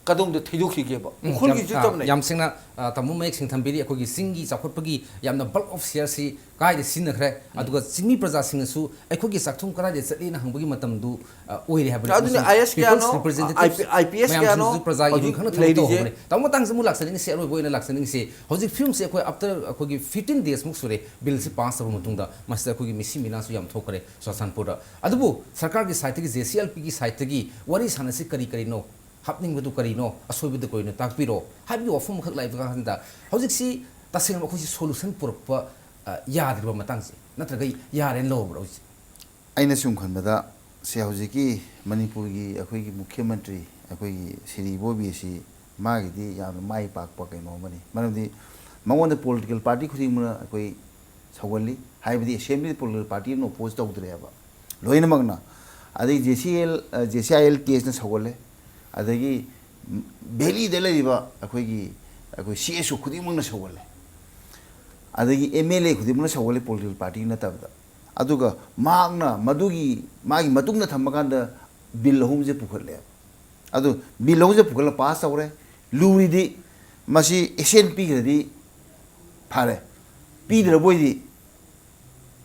ꯀꯗꯣꯝꯗ ꯊꯩꯗꯣꯛꯈꯤꯒꯦꯕ? ꯎꯝ, ꯎꯈ꯭ꯔꯨꯜꯒꯤꯁꯨ ꯌꯥꯝ, ꯆꯞ ꯃꯥꯟꯅꯩ꯫ ꯌꯥꯝ ꯁꯦꯡꯅ, ꯑ, ꯇꯥꯃꯣ ꯃꯌꯦꯛ ꯁꯦꯡꯅ ꯊꯝꯕꯤꯔꯤ꯫ ꯑꯩꯈꯣꯏꯒꯤ ꯆꯤꯡꯒꯤ ꯆꯥꯎꯈꯠꯄꯒꯤ ꯌꯥꯝꯅ bulk of share ꯁꯤ ꯀꯥꯏꯗ ꯁꯤꯖꯤꯟꯅꯈ꯭ꯔꯦ, ꯑꯗꯨꯒ ꯆꯤꯡꯃꯤ ꯄ꯭ꯔꯖꯥꯁꯤꯡꯅꯁꯨ ꯑꯩꯈꯣꯏꯒꯤ ꯆꯥꯛꯊꯨꯝ ꯀꯗꯥꯏꯗ ꯆꯠꯂꯤꯅ ꯍꯪꯕꯒꯤ ꯃꯇꯝꯗꯨ, ꯑ, ꯑꯣꯏꯔꯦ ꯍꯥꯏꯕꯅꯤ꯫ ꯑꯗꯨꯅ ꯑꯃꯁꯨꯡ IAS ꯀꯌꯥꯅꯣ, people's representative I P S ꯀꯌꯥꯅꯣ ꯃꯌꯥꯝꯁꯤꯡꯁꯨ ꯄ꯭ꯔꯖꯥꯒꯤ ꯍꯧꯖꯤꯛ ꯏꯍꯨꯜ ꯈꯪꯅ ꯊꯕꯛ ꯂꯩꯔꯤꯁꯦ? ꯇꯧꯍꯧꯕꯅꯤ꯫ ꯇꯥꯃꯣ ꯃꯇꯥꯡꯁꯦ ꯑꯃꯨꯛ ꯂꯥꯛꯆꯅꯤꯡꯉꯤꯁꯦ, ꯑꯔꯣꯏꯕ ꯑꯣꯏꯅ ꯂꯥꯛꯆꯅꯤꯡꯉꯤꯁꯦ, ꯍꯧꯖꯤꯛ ꯐꯤꯂꯝꯁꯦ ꯑꯩꯈꯣꯏ after ꯑꯩꯈꯣꯏꯒꯤ fifteen days ꯃꯨꯛ ꯁꯨꯔꯦ ꯕꯤꯜꯁꯤ ꯄꯥꯁ ꯇꯧꯔꯕ ꯃꯇꯨꯡꯗ꯫ ꯃꯁꯤꯗ ꯑꯩꯈꯣꯏꯒꯤ ꯃꯤꯁꯤ ꯃꯤꯅꯥꯁꯨ ꯌꯥꯝ ꯊꯣꯛꯈ꯭ꯔꯦ ꯆꯨꯔꯥꯆꯥꯟꯄꯨꯔꯗ꯫ ꯑꯗꯨꯕꯨ ꯁꯔꯀꯥꯔꯒꯤ ꯁꯥꯏꯠꯇꯒꯤ, ꯖꯦ ꯁꯤ ꯑꯦꯜ ꯄꯤꯒꯤ ꯁꯥꯏꯠꯇꯒꯤ ꯋꯥꯔꯤ ꯁꯥꯟꯅꯁꯤ, ꯀꯔꯤ ꯀꯔꯤꯅꯣ ꯍꯥꯞꯅꯤꯡꯕꯗꯨ ꯀꯔꯤꯅꯣ, ꯑꯁꯣꯏꯕꯗꯨ ꯀꯔꯤꯅꯣ ꯇꯥꯛꯄꯤꯔꯣ ꯍꯥꯏꯕꯒꯤ ꯋꯥꯐꯝ ꯑꯃꯈꯛ ꯂꯥꯛꯏꯕ ꯀꯥꯟꯗ, ꯍꯧꯖꯤꯛꯁꯤ ꯇꯁꯦꯡꯅ ꯑꯩꯈꯣꯏꯁꯤ solution ꯄꯨꯔꯛꯄ, ꯑ, ꯌꯥꯗ꯭ꯔꯤꯕ ꯃꯇꯥꯡꯁꯦ, ꯅꯠꯇ꯭ꯔꯒ ꯌꯥꯔꯦꯅ ꯂꯧꯔꯕ꯭ꯔꯥ ꯍꯧꯖꯤꯛ? ꯑꯩꯅ ꯁꯨꯝ ꯈꯟꯕꯗ, ꯁꯦ, ꯍꯧꯖꯤꯛꯀꯤ ꯃꯅꯤꯄꯨꯔꯒꯤ ꯑꯩꯈꯣꯏꯒꯤ ꯃꯨꯈ꯭ꯌ ꯃꯟꯇ꯭ꯔꯤ, ꯑꯩꯈꯣꯏꯒꯤ ꯁ꯭ꯔꯤ ꯏꯕꯣꯕꯤ ꯑꯁꯤ ꯃꯥꯒꯤꯗꯤ ꯌꯥꯝꯅ ꯃꯥꯏ ꯄꯥꯛꯄ ꯀꯩꯅꯣ ꯑꯃꯅꯤ꯫ ꯃꯔꯝꯗꯤ ꯃꯉꯣꯟꯗ political party ꯈꯨꯗꯤꯡꯃꯛꯅ ꯑꯩꯈꯣꯏ ꯁꯧꯒꯜꯂꯤ, ꯍꯥꯏꯕꯗꯤ assembly political party ꯑꯃꯅ oppose ꯇꯧꯗ꯭ꯔꯦꯕ ꯂꯣꯏꯅꯃꯛꯅ꯫ ꯑꯗꯩ JCL, ꯑ, JCILTS ꯅ ꯁꯧꯒꯜꯂꯦ, ꯑꯗꯒꯤ valley ꯗ ꯂꯩꯔꯤꯕ ꯑꯩꯈꯣꯏꯒꯤ, ꯑꯩꯈꯣꯏ CSO ꯈꯨꯗꯤꯡꯃꯛꯅ ꯁꯧꯒꯜꯂꯦ, ꯑꯗꯒꯤ MLA ꯈꯨꯗꯤꯡꯃꯛꯅ ꯁꯧꯒꯜꯂꯦ, political party ꯅꯠꯇꯕꯗ꯫ ꯑꯗꯨꯒ ꯃꯍꯥꯛꯅ ꯃꯗꯨꯒꯤ, ꯃꯥꯒꯤ ꯃꯇꯨꯡꯗ ꯊꯝꯕ ꯀꯥꯟꯗ ꯕꯤꯜ ꯑꯍꯨꯝꯁꯦ ꯄꯨꯈꯠꯂꯦꯕ꯫ ꯑꯗꯨ ꯕꯤꯜ ꯑꯍꯨꯝꯁꯦ ꯄꯨꯈꯠꯂ ꯄꯥꯁ ꯇꯧꯔꯦ꯫ ꯂꯨꯔꯤꯗꯤ ꯃꯁꯤ ꯑꯦꯁꯦꯟ ꯄꯤꯈ꯭ꯔꯗꯤ ꯐꯔꯦ, ꯄꯤꯗ꯭ꯔꯕꯣꯏꯗꯤ,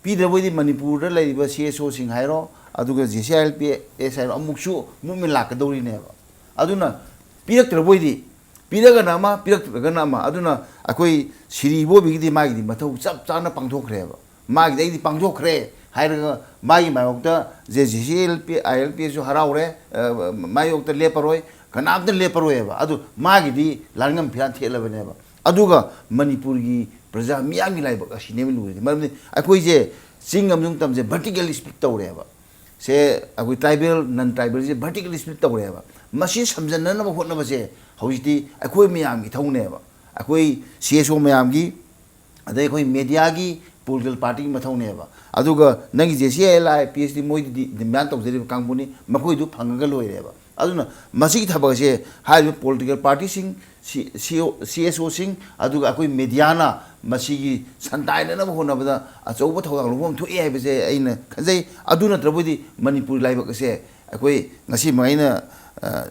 ꯄꯤꯗ꯭ꯔꯕꯣꯏꯗꯤ ꯃꯅꯤꯄꯨꯔꯗ ꯂꯩꯔꯤꯕ CSO ꯁꯤꯡ ꯍꯥꯏꯔꯣ, ꯑꯗꯨꯒ JCILTS ꯍꯥꯏꯔꯣ, ꯑꯃꯨꯛꯁꯨ movement ꯂꯥꯛꯀꯗꯧꯔꯤꯅꯦꯕ꯫ ꯑꯗꯨꯅ ꯄꯤꯔꯛꯇ꯭ꯔꯕꯣꯏꯗꯤ, ꯄꯤꯔꯒꯅ ꯑꯃ, ꯄꯤꯔꯛꯇ꯭ꯔꯒꯅ ꯑꯃ꯫ ꯑꯗꯨꯅ ꯑꯩꯈꯣꯏ ꯁꯤꯔꯤ ꯏꯕꯣꯕꯤꯒꯤꯗꯤ ꯃꯥꯒꯤꯗꯤ ꯃꯊꯧ ꯆꯞ ꯆꯥꯅ ꯄꯥꯡꯊꯣꯛꯈ꯭ꯔꯦꯕ꯫ ꯃꯥꯒꯤꯗꯤ ꯑꯩꯗꯤ ꯄꯥꯡꯊꯣꯛꯈ꯭ꯔꯦ ꯍꯥꯏꯔꯒ ꯃꯥꯒꯤ ꯃꯥꯌꯣꯛꯇ JCILTS ꯁꯨ ꯍꯔꯥꯎꯔꯦ, ꯑ, ꯃꯥꯌꯣꯛꯇ ꯂꯦꯞꯄꯔꯣꯏ, ꯀꯅꯥꯝꯇ ꯂꯦꯞꯄꯔꯣꯏꯕ꯫ ꯑꯗꯨ ꯃꯥꯒꯤꯗꯤ ꯂꯥꯟꯉꯝ ꯐꯤꯔꯥꯟ ꯊꯦꯠꯂꯕꯅꯦꯕ꯫ ꯑꯗꯨꯒ ꯃꯅꯤꯄꯨꯔꯒꯤ ꯄ꯭ꯔꯖꯥ ꯃꯤꯌꯥꯝꯒꯤ ꯂꯥꯏꯕꯛ ꯑꯁꯤꯅꯦꯕ ꯂꯨꯔꯤꯗꯤ꯫ ꯃꯔꯝꯗꯤ ꯑꯩꯈꯣꯏꯁꯦ ꯆꯤꯡ ꯑꯃꯁꯨꯡ ꯇꯝꯁꯦ vertically split ꯇꯧꯔꯦꯕ꯫ ꯁꯦ, ꯑꯩꯈꯣꯏ tribal, non tribal ꯁꯦ vertically split ꯇꯧꯔꯦꯕ꯫ ꯃꯁꯤ ꯁꯝꯖꯟꯅꯅꯕ ꯍꯣꯠꯅꯕꯁꯦ ꯍꯧꯖꯤꯛꯇꯤ ꯑꯩꯈꯣꯏ ꯃꯌꯥꯝꯒꯤ ꯏꯊꯧꯅꯦꯕ꯫ ꯑꯩꯈꯣꯏ CSO ꯃꯌꯥꯝꯒꯤ, ꯑꯗꯩ ꯑꯩꯈꯣꯏ media ꯒꯤ, political party ꯒꯤ ꯃꯊꯧꯅꯦꯕ꯫ ꯑꯗꯨꯒ ꯅꯪꯒꯤ JCILTS ꯗꯤ ꯃꯣꯏꯗꯤ demand ꯇꯧꯖꯔꯤꯕ ꯀꯥꯡꯕꯨꯅꯤ, ꯃꯈꯣꯏꯗꯨ ꯐꯪꯉꯒ ꯂꯣꯏꯔꯦꯕ꯫ ꯑꯗꯨꯅ ꯃꯁꯤꯒꯤ ꯊꯕꯛ ꯑꯁꯦ ꯍꯥꯏꯔꯤꯕ political party ꯁꯤꯡ, ꯁꯤ-, CO, CSO ꯁꯤꯡ, ꯑꯗꯨꯒ ꯑꯩꯈꯣꯏ media ꯅ ꯃꯁꯤꯒꯤ ꯁꯟꯗꯥꯏꯅꯅꯕ ꯍꯣꯠꯅꯕꯗ ꯑꯆꯧꯕ ꯊꯧꯗꯥꯡ ꯂꯧꯐꯝ ꯊꯣꯛꯑꯦ ꯍꯥꯏꯕꯁꯦ ꯑꯩꯅ ꯈꯟꯖꯩ꯫ ꯑꯗꯨ ꯅꯠꯇ꯭ꯔꯕꯗꯤ ꯃꯅꯤꯄꯨꯔ ꯂꯥꯏꯕꯛ ꯑꯁꯦ ꯑꯩꯈꯣꯏ ꯉꯁꯤꯃꯛ ꯑꯩꯅ, ꯑ,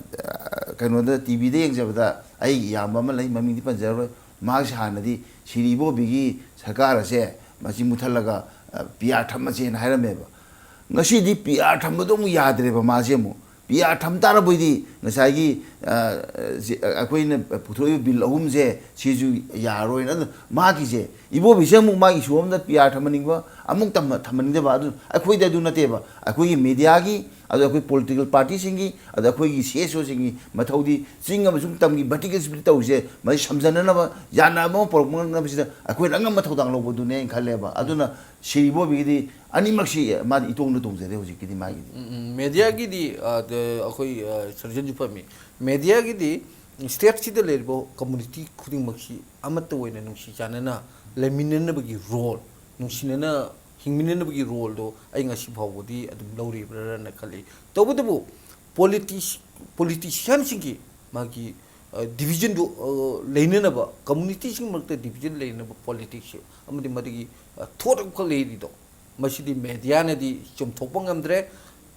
ꯀꯩꯅꯣꯗ, ꯇꯤ ꯚꯤꯗ ꯌꯦꯡꯖꯕꯗ, ꯑꯩ ꯏꯌꯥꯝꯕ ꯑꯃ ꯂꯩ, ꯃꯃꯤꯡꯗꯤ ꯄꯟꯖꯔꯔꯣꯏ, ꯃꯍꯥꯛꯁꯦ ꯍꯥꯟꯅꯗꯤ ꯁꯤꯔꯤ ꯏꯕꯣꯕꯤꯒꯤ ꯁꯔꯀꯥꯔ ꯑꯁꯦ ꯃꯁꯤ ꯃꯨꯊꯠꯂꯒ, ꯑ, ꯄꯤ ꯑꯥꯔ ꯊꯝꯃꯁꯦꯅ ꯍꯥꯏꯔꯝꯃꯦꯕ꯫ ꯉꯁꯤꯗꯤ ꯄꯤ ꯑꯥꯔ ꯊꯝꯕꯗꯣ ꯑꯃꯨꯛ ꯌꯥꯗ꯭ꯔꯦꯕ꯫ ꯃꯥꯁꯦ ꯑꯃꯨꯛ ꯄꯤ ꯑꯥꯔ ꯊꯝ ꯇꯥꯔꯕꯣꯏꯗꯤ ꯉꯁꯥꯏꯒꯤ, ꯑ, ꯁꯤ, ꯑ, ꯑꯩꯈꯣꯏꯅ ꯄꯨꯊꯣꯛꯏꯕ ꯕꯤꯜ ꯑꯍꯨꯝꯁꯦ ꯁꯤꯁꯨ ꯌꯥꯔꯣꯏꯅ꯫ ꯑꯗꯨ ꯃꯥꯒꯤꯁꯦ, ꯏꯕꯣꯕꯤꯁꯦ ꯑꯃꯨꯛ ꯃꯥꯒꯤ ꯏꯁꯨ ꯑꯃꯗ ꯄꯤ ꯑꯥꯔ ꯊꯝꯍꯟꯅꯤꯡꯕ, ꯑꯃꯨꯛ ꯊꯝꯍꯟꯅꯤꯡꯗꯕ꯫ ꯑꯗꯨ ꯑꯩꯈꯣꯏꯗꯤ ꯑꯗꯨ ꯅꯠꯇꯦꯕ꯫ ꯑꯩꯈꯣꯏꯒꯤ ꯃꯦꯗꯤꯌꯥꯒꯤ, ꯑꯗꯣ ꯑꯩꯈꯣꯏ ꯄꯣꯂꯤꯇꯤꯀꯦꯜ ꯄꯥꯔꯇꯤꯁꯤꯡꯒꯤ, ꯑꯗꯣ ꯑꯩꯈꯣꯏꯒꯤ ꯁꯤ ꯑꯦꯁ ꯑꯣꯁꯤꯡꯒꯤ ꯃꯊꯧꯗꯤ ꯆꯤꯡ ꯑꯃꯁꯨꯡ ꯇꯝꯒꯤ ꯚꯔꯇꯤꯀꯦꯜ ꯁ꯭ꯄ꯭ꯂꯤꯠ ꯇꯧꯔꯤꯁꯦ ꯃꯁꯤ ꯁꯝꯖꯟꯅꯅꯕ, ꯌꯥꯅꯕ ꯑꯃ ꯄꯨꯔꯛꯅꯕꯁꯤꯗ ꯑꯩꯈꯣꯏꯅ ꯑꯉꯝꯕ ꯊꯧꯗꯥꯡ ꯂꯧꯕꯗꯨꯅꯦ ꯑꯩꯅ ꯈꯜꯂꯦꯕ꯫ ꯑꯗꯨꯅ ꯁꯤꯔꯤ ꯏꯕꯣꯕꯤꯒꯤꯗꯤ ꯑꯅꯤꯃꯛꯁꯤ ꯃꯥꯗꯤ ꯏꯇꯣꯡꯗ ꯇꯣꯡꯖꯔꯦ ꯍꯧꯖꯤꯛꯀꯤꯗꯤ ꯃꯥꯒꯤꯗꯤ꯫ ꯎꯝ, ꯎꯝ. ꯃꯦꯗꯤꯌꯥꯒꯤꯗꯤ, ꯑ, ꯗ-, ꯑꯩꯈꯣꯏ, ꯑ, ꯁꯔꯖꯟꯁꯨ ꯐꯝꯃꯤ꯫ ꯃꯦꯗꯤꯌꯥꯒꯤꯗꯤ ꯁ꯭ꯇꯦꯠꯁꯤꯗ ꯂꯩꯔꯤꯕ ꯀꯝꯃꯨꯅꯤꯇꯤ ꯈꯨꯗꯤꯡꯃꯛꯁꯤ ꯑꯃꯠꯇ ꯑꯣꯏꯅ ꯅꯨꯡꯁꯤ ꯆꯥꯟꯅꯅ ꯂꯩꯃꯤꯟꯅꯅꯕꯒꯤ ꯔꯣꯜ, ꯅꯨꯡꯁꯤꯅꯅ ꯍꯤꯡꯃꯤꯟꯅꯅꯕꯒꯤ ꯔꯣꯜꯗꯣ ꯑꯩ ꯉꯁꯤ ꯐꯥꯎꯕꯗꯤ ꯑꯗꯨꯝ ꯂꯧꯔꯤꯕ꯭ꯔꯥꯅ ꯈꯜꯂꯤ꯫ ꯇꯧꯕꯇꯕꯨ ꯄꯣꯂꯤꯇꯤꯁ-, ꯄꯣꯂꯤꯇꯤꯁꯤꯌꯥꯟꯁꯤꯡꯒꯤ ꯃꯥꯒꯤ, ꯑ, ꯗꯤꯕꯤꯖꯟꯗꯨ, ꯑ, ꯂꯩꯅꯅꯕ, ꯀꯝꯃꯨꯅꯤꯇꯤꯁꯤꯡ ꯃꯔꯛꯇ ꯗꯤꯕꯤꯖꯟ ꯂꯩꯅꯅꯕ ꯄꯣꯂꯤꯇꯤꯛꯁ ꯑꯃꯗꯤ ꯃꯗꯨꯒꯤ, ꯑ, ꯊꯣꯠ ꯑꯃꯈꯛ ꯂꯩꯔꯤꯗꯣ, ꯃꯁꯤꯗꯤ ꯃꯦꯗꯤꯌꯥꯅꯗꯤ ꯆꯨꯝꯊꯣꯛꯄ ꯉꯝꯗ꯭ꯔꯦ꯫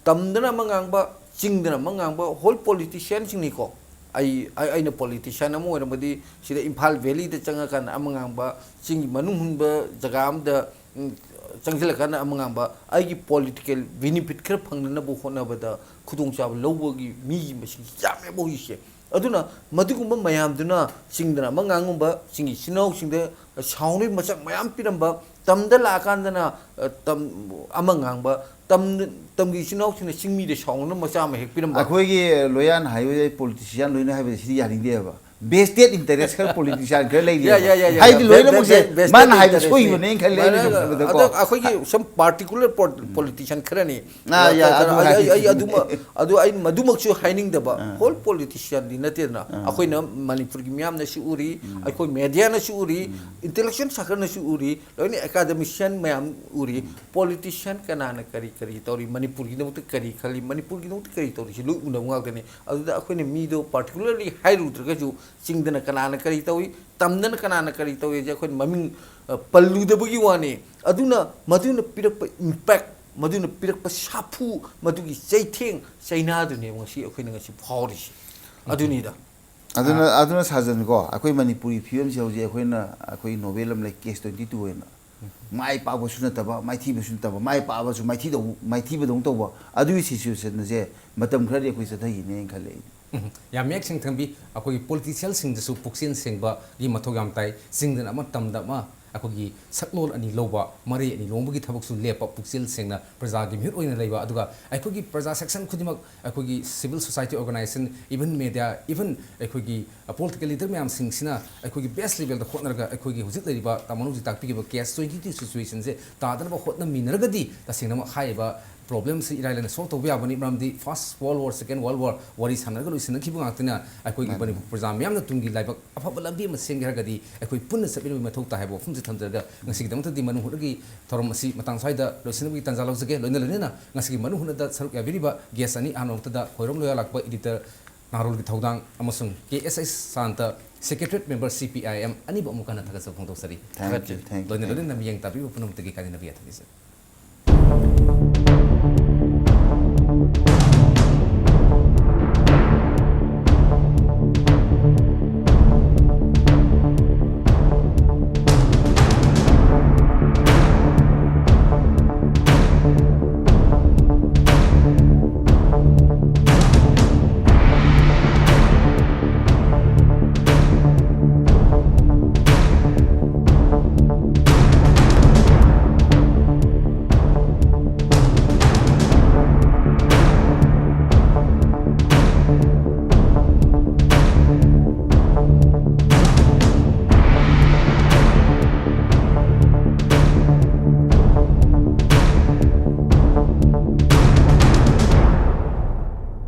ꯇꯝꯗꯅ ꯑꯃ ꯉꯥꯡꯕ, ꯆꯤꯡꯗꯅ ꯑꯃ ꯉꯥꯡꯕ, ꯍꯣꯜ ꯄꯣꯂꯤꯇꯤꯁꯤꯌꯥꯟꯁꯤꯡꯅꯤꯀꯣ꯫ ꯑꯩ, ꯑꯩ, ꯑꯩꯅ ꯄꯣꯂꯤꯇꯤꯁꯤꯌꯥꯟ ꯑꯃ ꯑꯣꯏꯔꯝꯃꯗꯤ ꯁꯤꯗ ꯏꯝꯐꯥꯜ ꯚꯦꯂꯤꯗ ꯆꯪꯉꯀꯥꯟꯗ ꯑꯃ ꯉꯥꯡꯕ, ꯆꯤꯡꯒꯤ ꯃꯅꯨꯡ ꯍꯨꯟꯕ ꯖꯒꯥ ꯑꯃꯗ, ꯎꯝ, ꯆꯪꯁꯤꯜꯂꯀꯥꯟꯗ ꯑꯃ ꯉꯥꯡꯕ, ꯑꯩꯒꯤ ꯄꯣꯂꯤꯇꯤꯀꯦꯜ ꯕꯤꯅꯤꯐꯤꯠ ꯈꯔ ꯐꯪꯅꯅꯕ ꯍꯣꯠꯅꯕꯗ ꯈꯨꯗꯣꯡꯆꯥꯕ ꯂꯧꯕꯒꯤ ꯃꯤꯒꯤ ꯃꯁꯤꯡ ꯌꯥꯝꯃꯦꯕ ꯍꯧꯖꯤꯛꯁꯦ꯫ ꯑꯗꯨꯅ ꯃꯗꯨꯒꯨꯝꯕ ꯃꯌꯥꯝꯗꯨꯅ ꯆꯤꯡꯗꯅ ꯑꯃ ꯉꯥꯡꯉꯝꯕ, ꯆꯤꯡꯒꯤ ꯏꯆꯤꯟ ꯏꯅꯥꯎꯁꯤꯡꯗ ꯁꯥꯎꯅꯕꯒꯤ ꯃꯆꯥꯛ ꯃꯌꯥꯝ ꯄꯤꯔꯝꯕ, ꯇꯝꯗ ꯂꯥꯛꯑꯀꯥꯟꯗꯅ, ꯑ, ꯇꯝ-, ꯑꯃ ꯉꯥꯡꯕ, ꯇꯝ-, ꯇꯝꯒꯤ ꯏꯆꯤꯟ ꯏꯅꯥꯎꯁꯤꯡꯅ ꯆꯤꯡꯃꯤꯗ ꯁꯥꯎꯅꯅꯕ ꯃꯆꯥꯛ ꯑꯃ ꯍꯦꯛ ꯄꯤꯔꯝꯕ꯫ ꯑꯩꯈꯣꯏꯒꯤ ꯂꯣꯌꯥꯟ ꯍꯥꯏꯕ ꯄꯣꯂꯤꯇꯤꯁꯤꯌꯥꯟ ꯂꯣꯏꯅ ꯍꯥꯏꯕꯁꯦ ꯁꯤꯗꯤ ꯌꯥꯅꯤꯡꯗꯦꯕ꯫ ꯚꯦꯁꯇꯦꯠ ꯏꯟꯇꯔꯦꯁ ꯈꯔ ꯄꯣꯂꯤꯇꯤꯁꯤꯌꯥꯟ ꯈꯔ ꯂꯩꯔꯤꯕ꯫ ꯌꯥ, ꯌꯥ, ꯌꯥ, ꯌꯥ, ꯌꯥ꯫ ꯍꯥꯏꯗꯤ ꯚꯦ-, ꯂꯣꯏꯅꯃꯛꯁꯦ ꯃꯥꯅ ꯍꯥꯏꯕ ꯏꯟꯇꯔꯦꯁꯅꯤ꯫ ꯁꯣꯏꯈꯤꯕꯅꯦ ꯑꯩꯅ ꯈꯜꯂꯦ ꯑꯩꯅ ꯃꯥꯅ, ꯁꯨꯝ ꯈꯟꯕꯗꯀꯣ꯫ ꯑꯗꯣ ꯑꯩꯈꯣꯏꯒꯤ ꯁꯨꯝ ꯄꯥꯔꯇꯤꯀꯨꯂꯔ ꯄꯣ-, ꯄꯣꯂꯤꯇꯤꯁꯤꯌꯥꯟ ꯈꯔꯅꯤ꯫ ꯑꯥ, ꯌꯥ, ꯑꯗꯨ ꯑꯩ, ꯑꯩ, ꯍꯥꯏꯔꯁꯤ꯫ ꯑꯩ, ꯑꯩ ꯑꯗꯨꯃ-, ꯑꯗꯨ ꯑꯩ ꯃꯗꯨꯃꯛꯁꯨ ꯍꯥꯏꯅꯤꯡꯗꯕ꯫ ꯑꯥ꯫ ꯍꯣꯜ ꯄꯣꯂꯤꯇꯤꯁꯤꯌꯥꯟꯗꯤ ꯅꯠꯇꯦꯗꯅ꯫ ꯑꯥ꯫ ꯑꯩꯈꯣꯏꯅ ꯃꯅꯤꯄꯨꯔꯒꯤ ꯃꯤꯌꯥꯝꯅꯁꯨ ꯎꯔꯤ, ꯎꯝ꯫ ꯑꯩꯈꯣꯏ ꯃꯦꯗꯤꯌꯥꯅꯁꯨ ꯎꯔꯤ, ꯎꯝ꯫ ꯏꯟꯇꯦꯂꯦꯛꯆꯨꯋꯦꯜ ꯁꯥꯔꯀꯜꯅꯁꯨ ꯎꯔꯤ, ꯂꯣꯏꯅ ꯑꯦꯀꯥꯗꯃꯤꯁꯤꯌꯥꯟ ꯃꯌꯥꯝ ꯎꯔꯤ꯫ ꯎꯝ꯫ ꯄꯣꯂꯤꯇꯤꯁꯤꯌꯥꯟ ꯀꯅꯥꯅ ꯀꯔꯤ ꯀꯔꯤ ꯇꯧꯔꯤ, ꯃꯅꯤꯄꯨꯔꯒꯤꯗꯃꯛꯇ ꯀꯔꯤ ꯈꯜꯂꯤ, ꯃꯅꯤꯄꯨꯔꯒꯤꯗꯃꯛꯇ ꯀꯔꯤ ꯇꯧꯔꯤ, ꯁꯤ ꯂꯣꯏ ꯎꯅꯕ ꯉꯥꯛꯇꯅꯤ꯫ ꯑꯗꯨꯗ ꯑꯩꯈꯣꯏꯅ ꯃꯤꯗꯣ ꯄꯥꯔꯇꯤꯀꯨꯂꯔꯂꯤ ꯍꯥꯏꯔꯨꯗ꯭ꯔꯒꯁꯨ, ꯆꯤꯡꯗꯅ ꯀꯅꯥꯅ ꯀꯔꯤ ꯇꯧꯏ, ꯇꯝꯗꯅ ꯀꯅꯥꯅ ꯀꯔꯤ ꯇꯧꯏ ꯍꯥꯏꯁꯦ ꯑꯩꯈꯣꯏꯅ ꯃꯃꯤꯡ, ꯑ, ꯄꯜꯂꯨꯗꯕꯒꯤ ꯋꯥꯅꯤ꯫ ꯑꯗꯨꯅ ꯃꯗꯨꯅ ꯄꯤꯔꯛꯄ ꯏꯝꯄꯦꯛ, ꯃꯗꯨꯅ ꯄꯤꯔꯛꯄ ꯁꯥꯐꯨ, ꯃꯗꯨꯒꯤ ꯆꯩꯊꯦꯡ ꯆꯩꯅꯥꯗꯨꯅꯦꯕ ꯉꯁꯤ ꯑꯩꯈꯣꯏꯅ ꯉꯁꯤ ꯐꯥꯎꯔꯤꯁꯤ꯫ ꯑꯗꯨꯅꯤꯗ꯫ ꯑꯗꯨꯅ ꯑꯗꯨꯅ ꯁꯥꯖꯟꯀꯣ, ꯑꯩꯈꯣꯏ ꯃꯅꯤꯄꯨꯔꯤ ꯐꯤꯕꯝꯁꯦ ꯍꯧꯖꯤꯛ ꯑꯩꯈꯣꯏꯅ, ꯑꯩꯈꯣꯏ ꯅꯣꯕꯦꯜ ꯑꯃ ꯂꯩ, ꯀꯦꯁ ꯇ꯭ꯋꯦꯟꯇꯤ ꯇꯨ ꯍꯥꯏꯅ꯫ ꯃꯥꯏ ꯄꯥꯛꯄꯁꯨ ꯅꯠꯇꯕ, ꯃꯥꯏꯊꯤꯕꯁꯨ ꯅꯠꯇꯕ, ꯃꯥꯏ ꯄꯥꯛꯑꯕꯁꯨ ꯃꯥꯏꯊꯤꯗꯧ-, ꯃꯥꯏꯊꯤꯕꯗꯧꯅ ꯇꯧꯕ, ꯑꯗꯨꯒꯤ ꯁꯤꯆꯨꯋꯦꯁꯟꯁꯦ ꯃꯇꯝ ꯈꯔꯗꯤ ꯑꯩꯈꯣꯏ ꯆꯠꯊꯈꯤꯅꯦꯅ ꯈꯜꯂꯦ ꯑꯩꯗꯤ꯫ ꯎꯝ, ꯌꯥꯝ ꯃꯌꯦꯛ ꯁꯦꯡꯅ ꯊꯝꯕꯤ꯫ ꯑꯩꯈꯣꯏꯒꯤ ꯄꯣꯂꯤꯇꯤꯁꯤꯌꯦꯜꯁꯤꯡꯗꯁꯨ ꯄꯨꯛꯆꯦꯜ ꯁꯦꯡꯕꯒꯤ ꯃꯊꯧ ꯌꯥꯝ ꯇꯥꯏ꯫ ꯆꯤꯡꯗꯅ ꯑꯃ, ꯇꯝꯗ ꯑꯃ, ꯑꯩꯈꯣꯏꯒꯤ ꯁꯛꯂꯣꯟ ꯑꯅꯤ ꯂꯧꯕ, ꯃꯔꯩ ꯑꯅꯤ ꯂꯣꯡꯕꯒꯤ ꯊꯕꯛꯁꯨ ꯂꯦꯞꯄ, ꯄꯨꯛꯆꯦꯜ ꯁꯦꯡꯅ ꯄ꯭ꯔꯖꯥꯒꯤ ꯃꯤꯍꯨꯠ ꯑꯣꯏꯅ ꯂꯩꯕ, ꯑꯗꯨꯒ ꯑꯩꯈꯣꯏꯒꯤ ꯄ꯭ꯔꯖꯥ ꯁꯦꯛꯁꯟ ꯈꯨꯗꯤꯡꯃꯛ, ꯑꯩꯈꯣꯏꯒꯤ civil society organisation, even media, even ꯑꯩꯈꯣꯏꯒꯤ ꯄꯣꯂꯤꯇꯤꯀꯦꯜ ꯂꯤꯗꯔ ꯃꯌꯥꯝꯁꯤꯡꯁꯤꯅ ꯑꯩꯈꯣꯏꯒꯤ ꯕꯦꯁ ꯂꯦꯚꯦꯜꯗ ꯍꯣꯠꯅꯔꯒ ꯑꯩꯈꯣꯏꯒꯤ ꯍꯧꯖꯤꯛ ꯂꯩꯔꯤꯕ ꯇꯥꯃꯣꯅ ꯍꯧꯖꯤꯛ ꯇꯥꯛꯄꯤꯈꯤꯕ ꯀꯦꯁ ꯇ꯭ꯋꯦꯟꯇꯤ ꯇꯨ ꯁꯤꯆꯨꯋꯦꯁꯟꯁꯦ ꯇꯥꯗꯅꯕ ꯍꯣꯠꯅꯃꯤꯟꯅꯔꯒꯗꯤ ꯇꯁꯦꯡꯅꯃꯛ ꯍꯥꯏꯔꯤꯕ ꯄ꯭ꯔꯣꯕ꯭ꯂꯦꯝꯁꯤ ꯏꯔꯥꯏ ꯂꯥꯏꯅ ꯁꯣꯜꯕ ꯇꯧꯕ ꯌꯥꯕꯅꯤ꯫ ꯃꯔꯝꯗꯤ ꯐꯥꯔꯁ ꯋꯥꯔꯜ ꯋꯥꯔ, ꯁꯦꯀꯦꯟ ꯋꯥꯔꯜ ꯋꯥꯔ ꯋꯥꯔꯤ ꯁꯥꯟꯅꯔꯒ ꯂꯣꯏꯁꯤꯟꯅꯈꯤꯕ ꯉꯥꯛꯇꯅ꯫ ꯑꯩꯈꯣꯏꯒꯤ ꯃꯥꯅꯤ꯫ ꯃꯅꯤꯄꯨꯔ ꯄ꯭ꯔꯖꯥ ꯃꯤꯌꯥꯝꯅ ꯇꯨꯡꯒꯤ ꯂꯥꯏꯕꯛ ꯑꯐꯕ ꯂꯝꯕꯤ ꯑꯃ ꯁꯦꯝꯒꯦ ꯍꯥꯏꯔꯒꯗꯤ ꯑꯩꯈꯣꯏ ꯄꯨꯟꯅ ꯆꯠꯃꯤꯟꯅꯕꯒꯤ ꯃꯊꯧ ꯇꯥꯏ ꯍꯥꯏꯕ ꯋꯥꯐꯝꯁꯤ ꯊꯝꯖꯔꯒ ꯉꯁꯤꯒꯤꯗꯃꯛꯇꯗꯤ ꯃꯅꯨꯡ ꯍꯨꯠꯅꯒꯤ ꯊꯧꯔꯝ ꯑꯁꯤ ꯃꯇꯥꯡ ꯁ꯭ꯋꯥꯏꯗ ꯂꯣꯏꯁꯤꯟꯅꯕꯒꯤ ꯇꯥꯟꯖꯥ ꯂꯧꯖꯒꯦ꯫ ꯂꯣꯏꯅ ꯂꯣꯏꯅꯅ ꯉꯁꯤꯒꯤ ꯃꯅꯨꯡ ꯍꯨꯠꯅꯗ ꯁꯔꯨꯛ ꯌꯥꯕꯤꯔꯤꯕ ꯒꯦꯁ ꯑꯅꯤ, ꯑꯍꯥꯟꯕ ꯃꯛꯇꯗ ꯈꯣꯏꯔꯣꯝ ꯂꯣꯌꯥ ꯂꯥꯛꯄ ꯏꯗꯤꯇꯔ ꯅꯥꯔꯣꯜꯒꯤ ꯊꯧꯗꯥꯡ ꯑꯃꯁꯨꯡ ꯀꯦ ꯑꯦꯁ ꯑꯩꯆ ꯁꯥꯟꯇ, ꯁꯦꯀ꯭ꯔꯦꯇꯔꯤꯌꯦꯠ ꯃꯦꯝꯕꯔ ꯁꯤ ꯄꯤ ꯑꯥꯏ ꯑꯦꯝ, ꯑꯅꯤꯕꯨ ꯑꯃꯨꯛ ꯍꯟꯅ ꯊꯥꯒꯠꯆꯕ ꯐꯣꯡꯗꯣꯛꯆꯔꯤ꯫ Thank you, thank you, ꯂꯣꯏꯅ thank you. ꯂꯣꯏꯅꯅ ꯃꯤꯠꯌꯦꯡ ꯇꯥꯕꯤꯕ ꯄꯨꯝꯅꯃꯛꯇꯒꯤ ꯀꯥꯏꯅꯅꯕ ꯌꯥꯊꯪ ꯅꯤꯖꯔꯤ꯫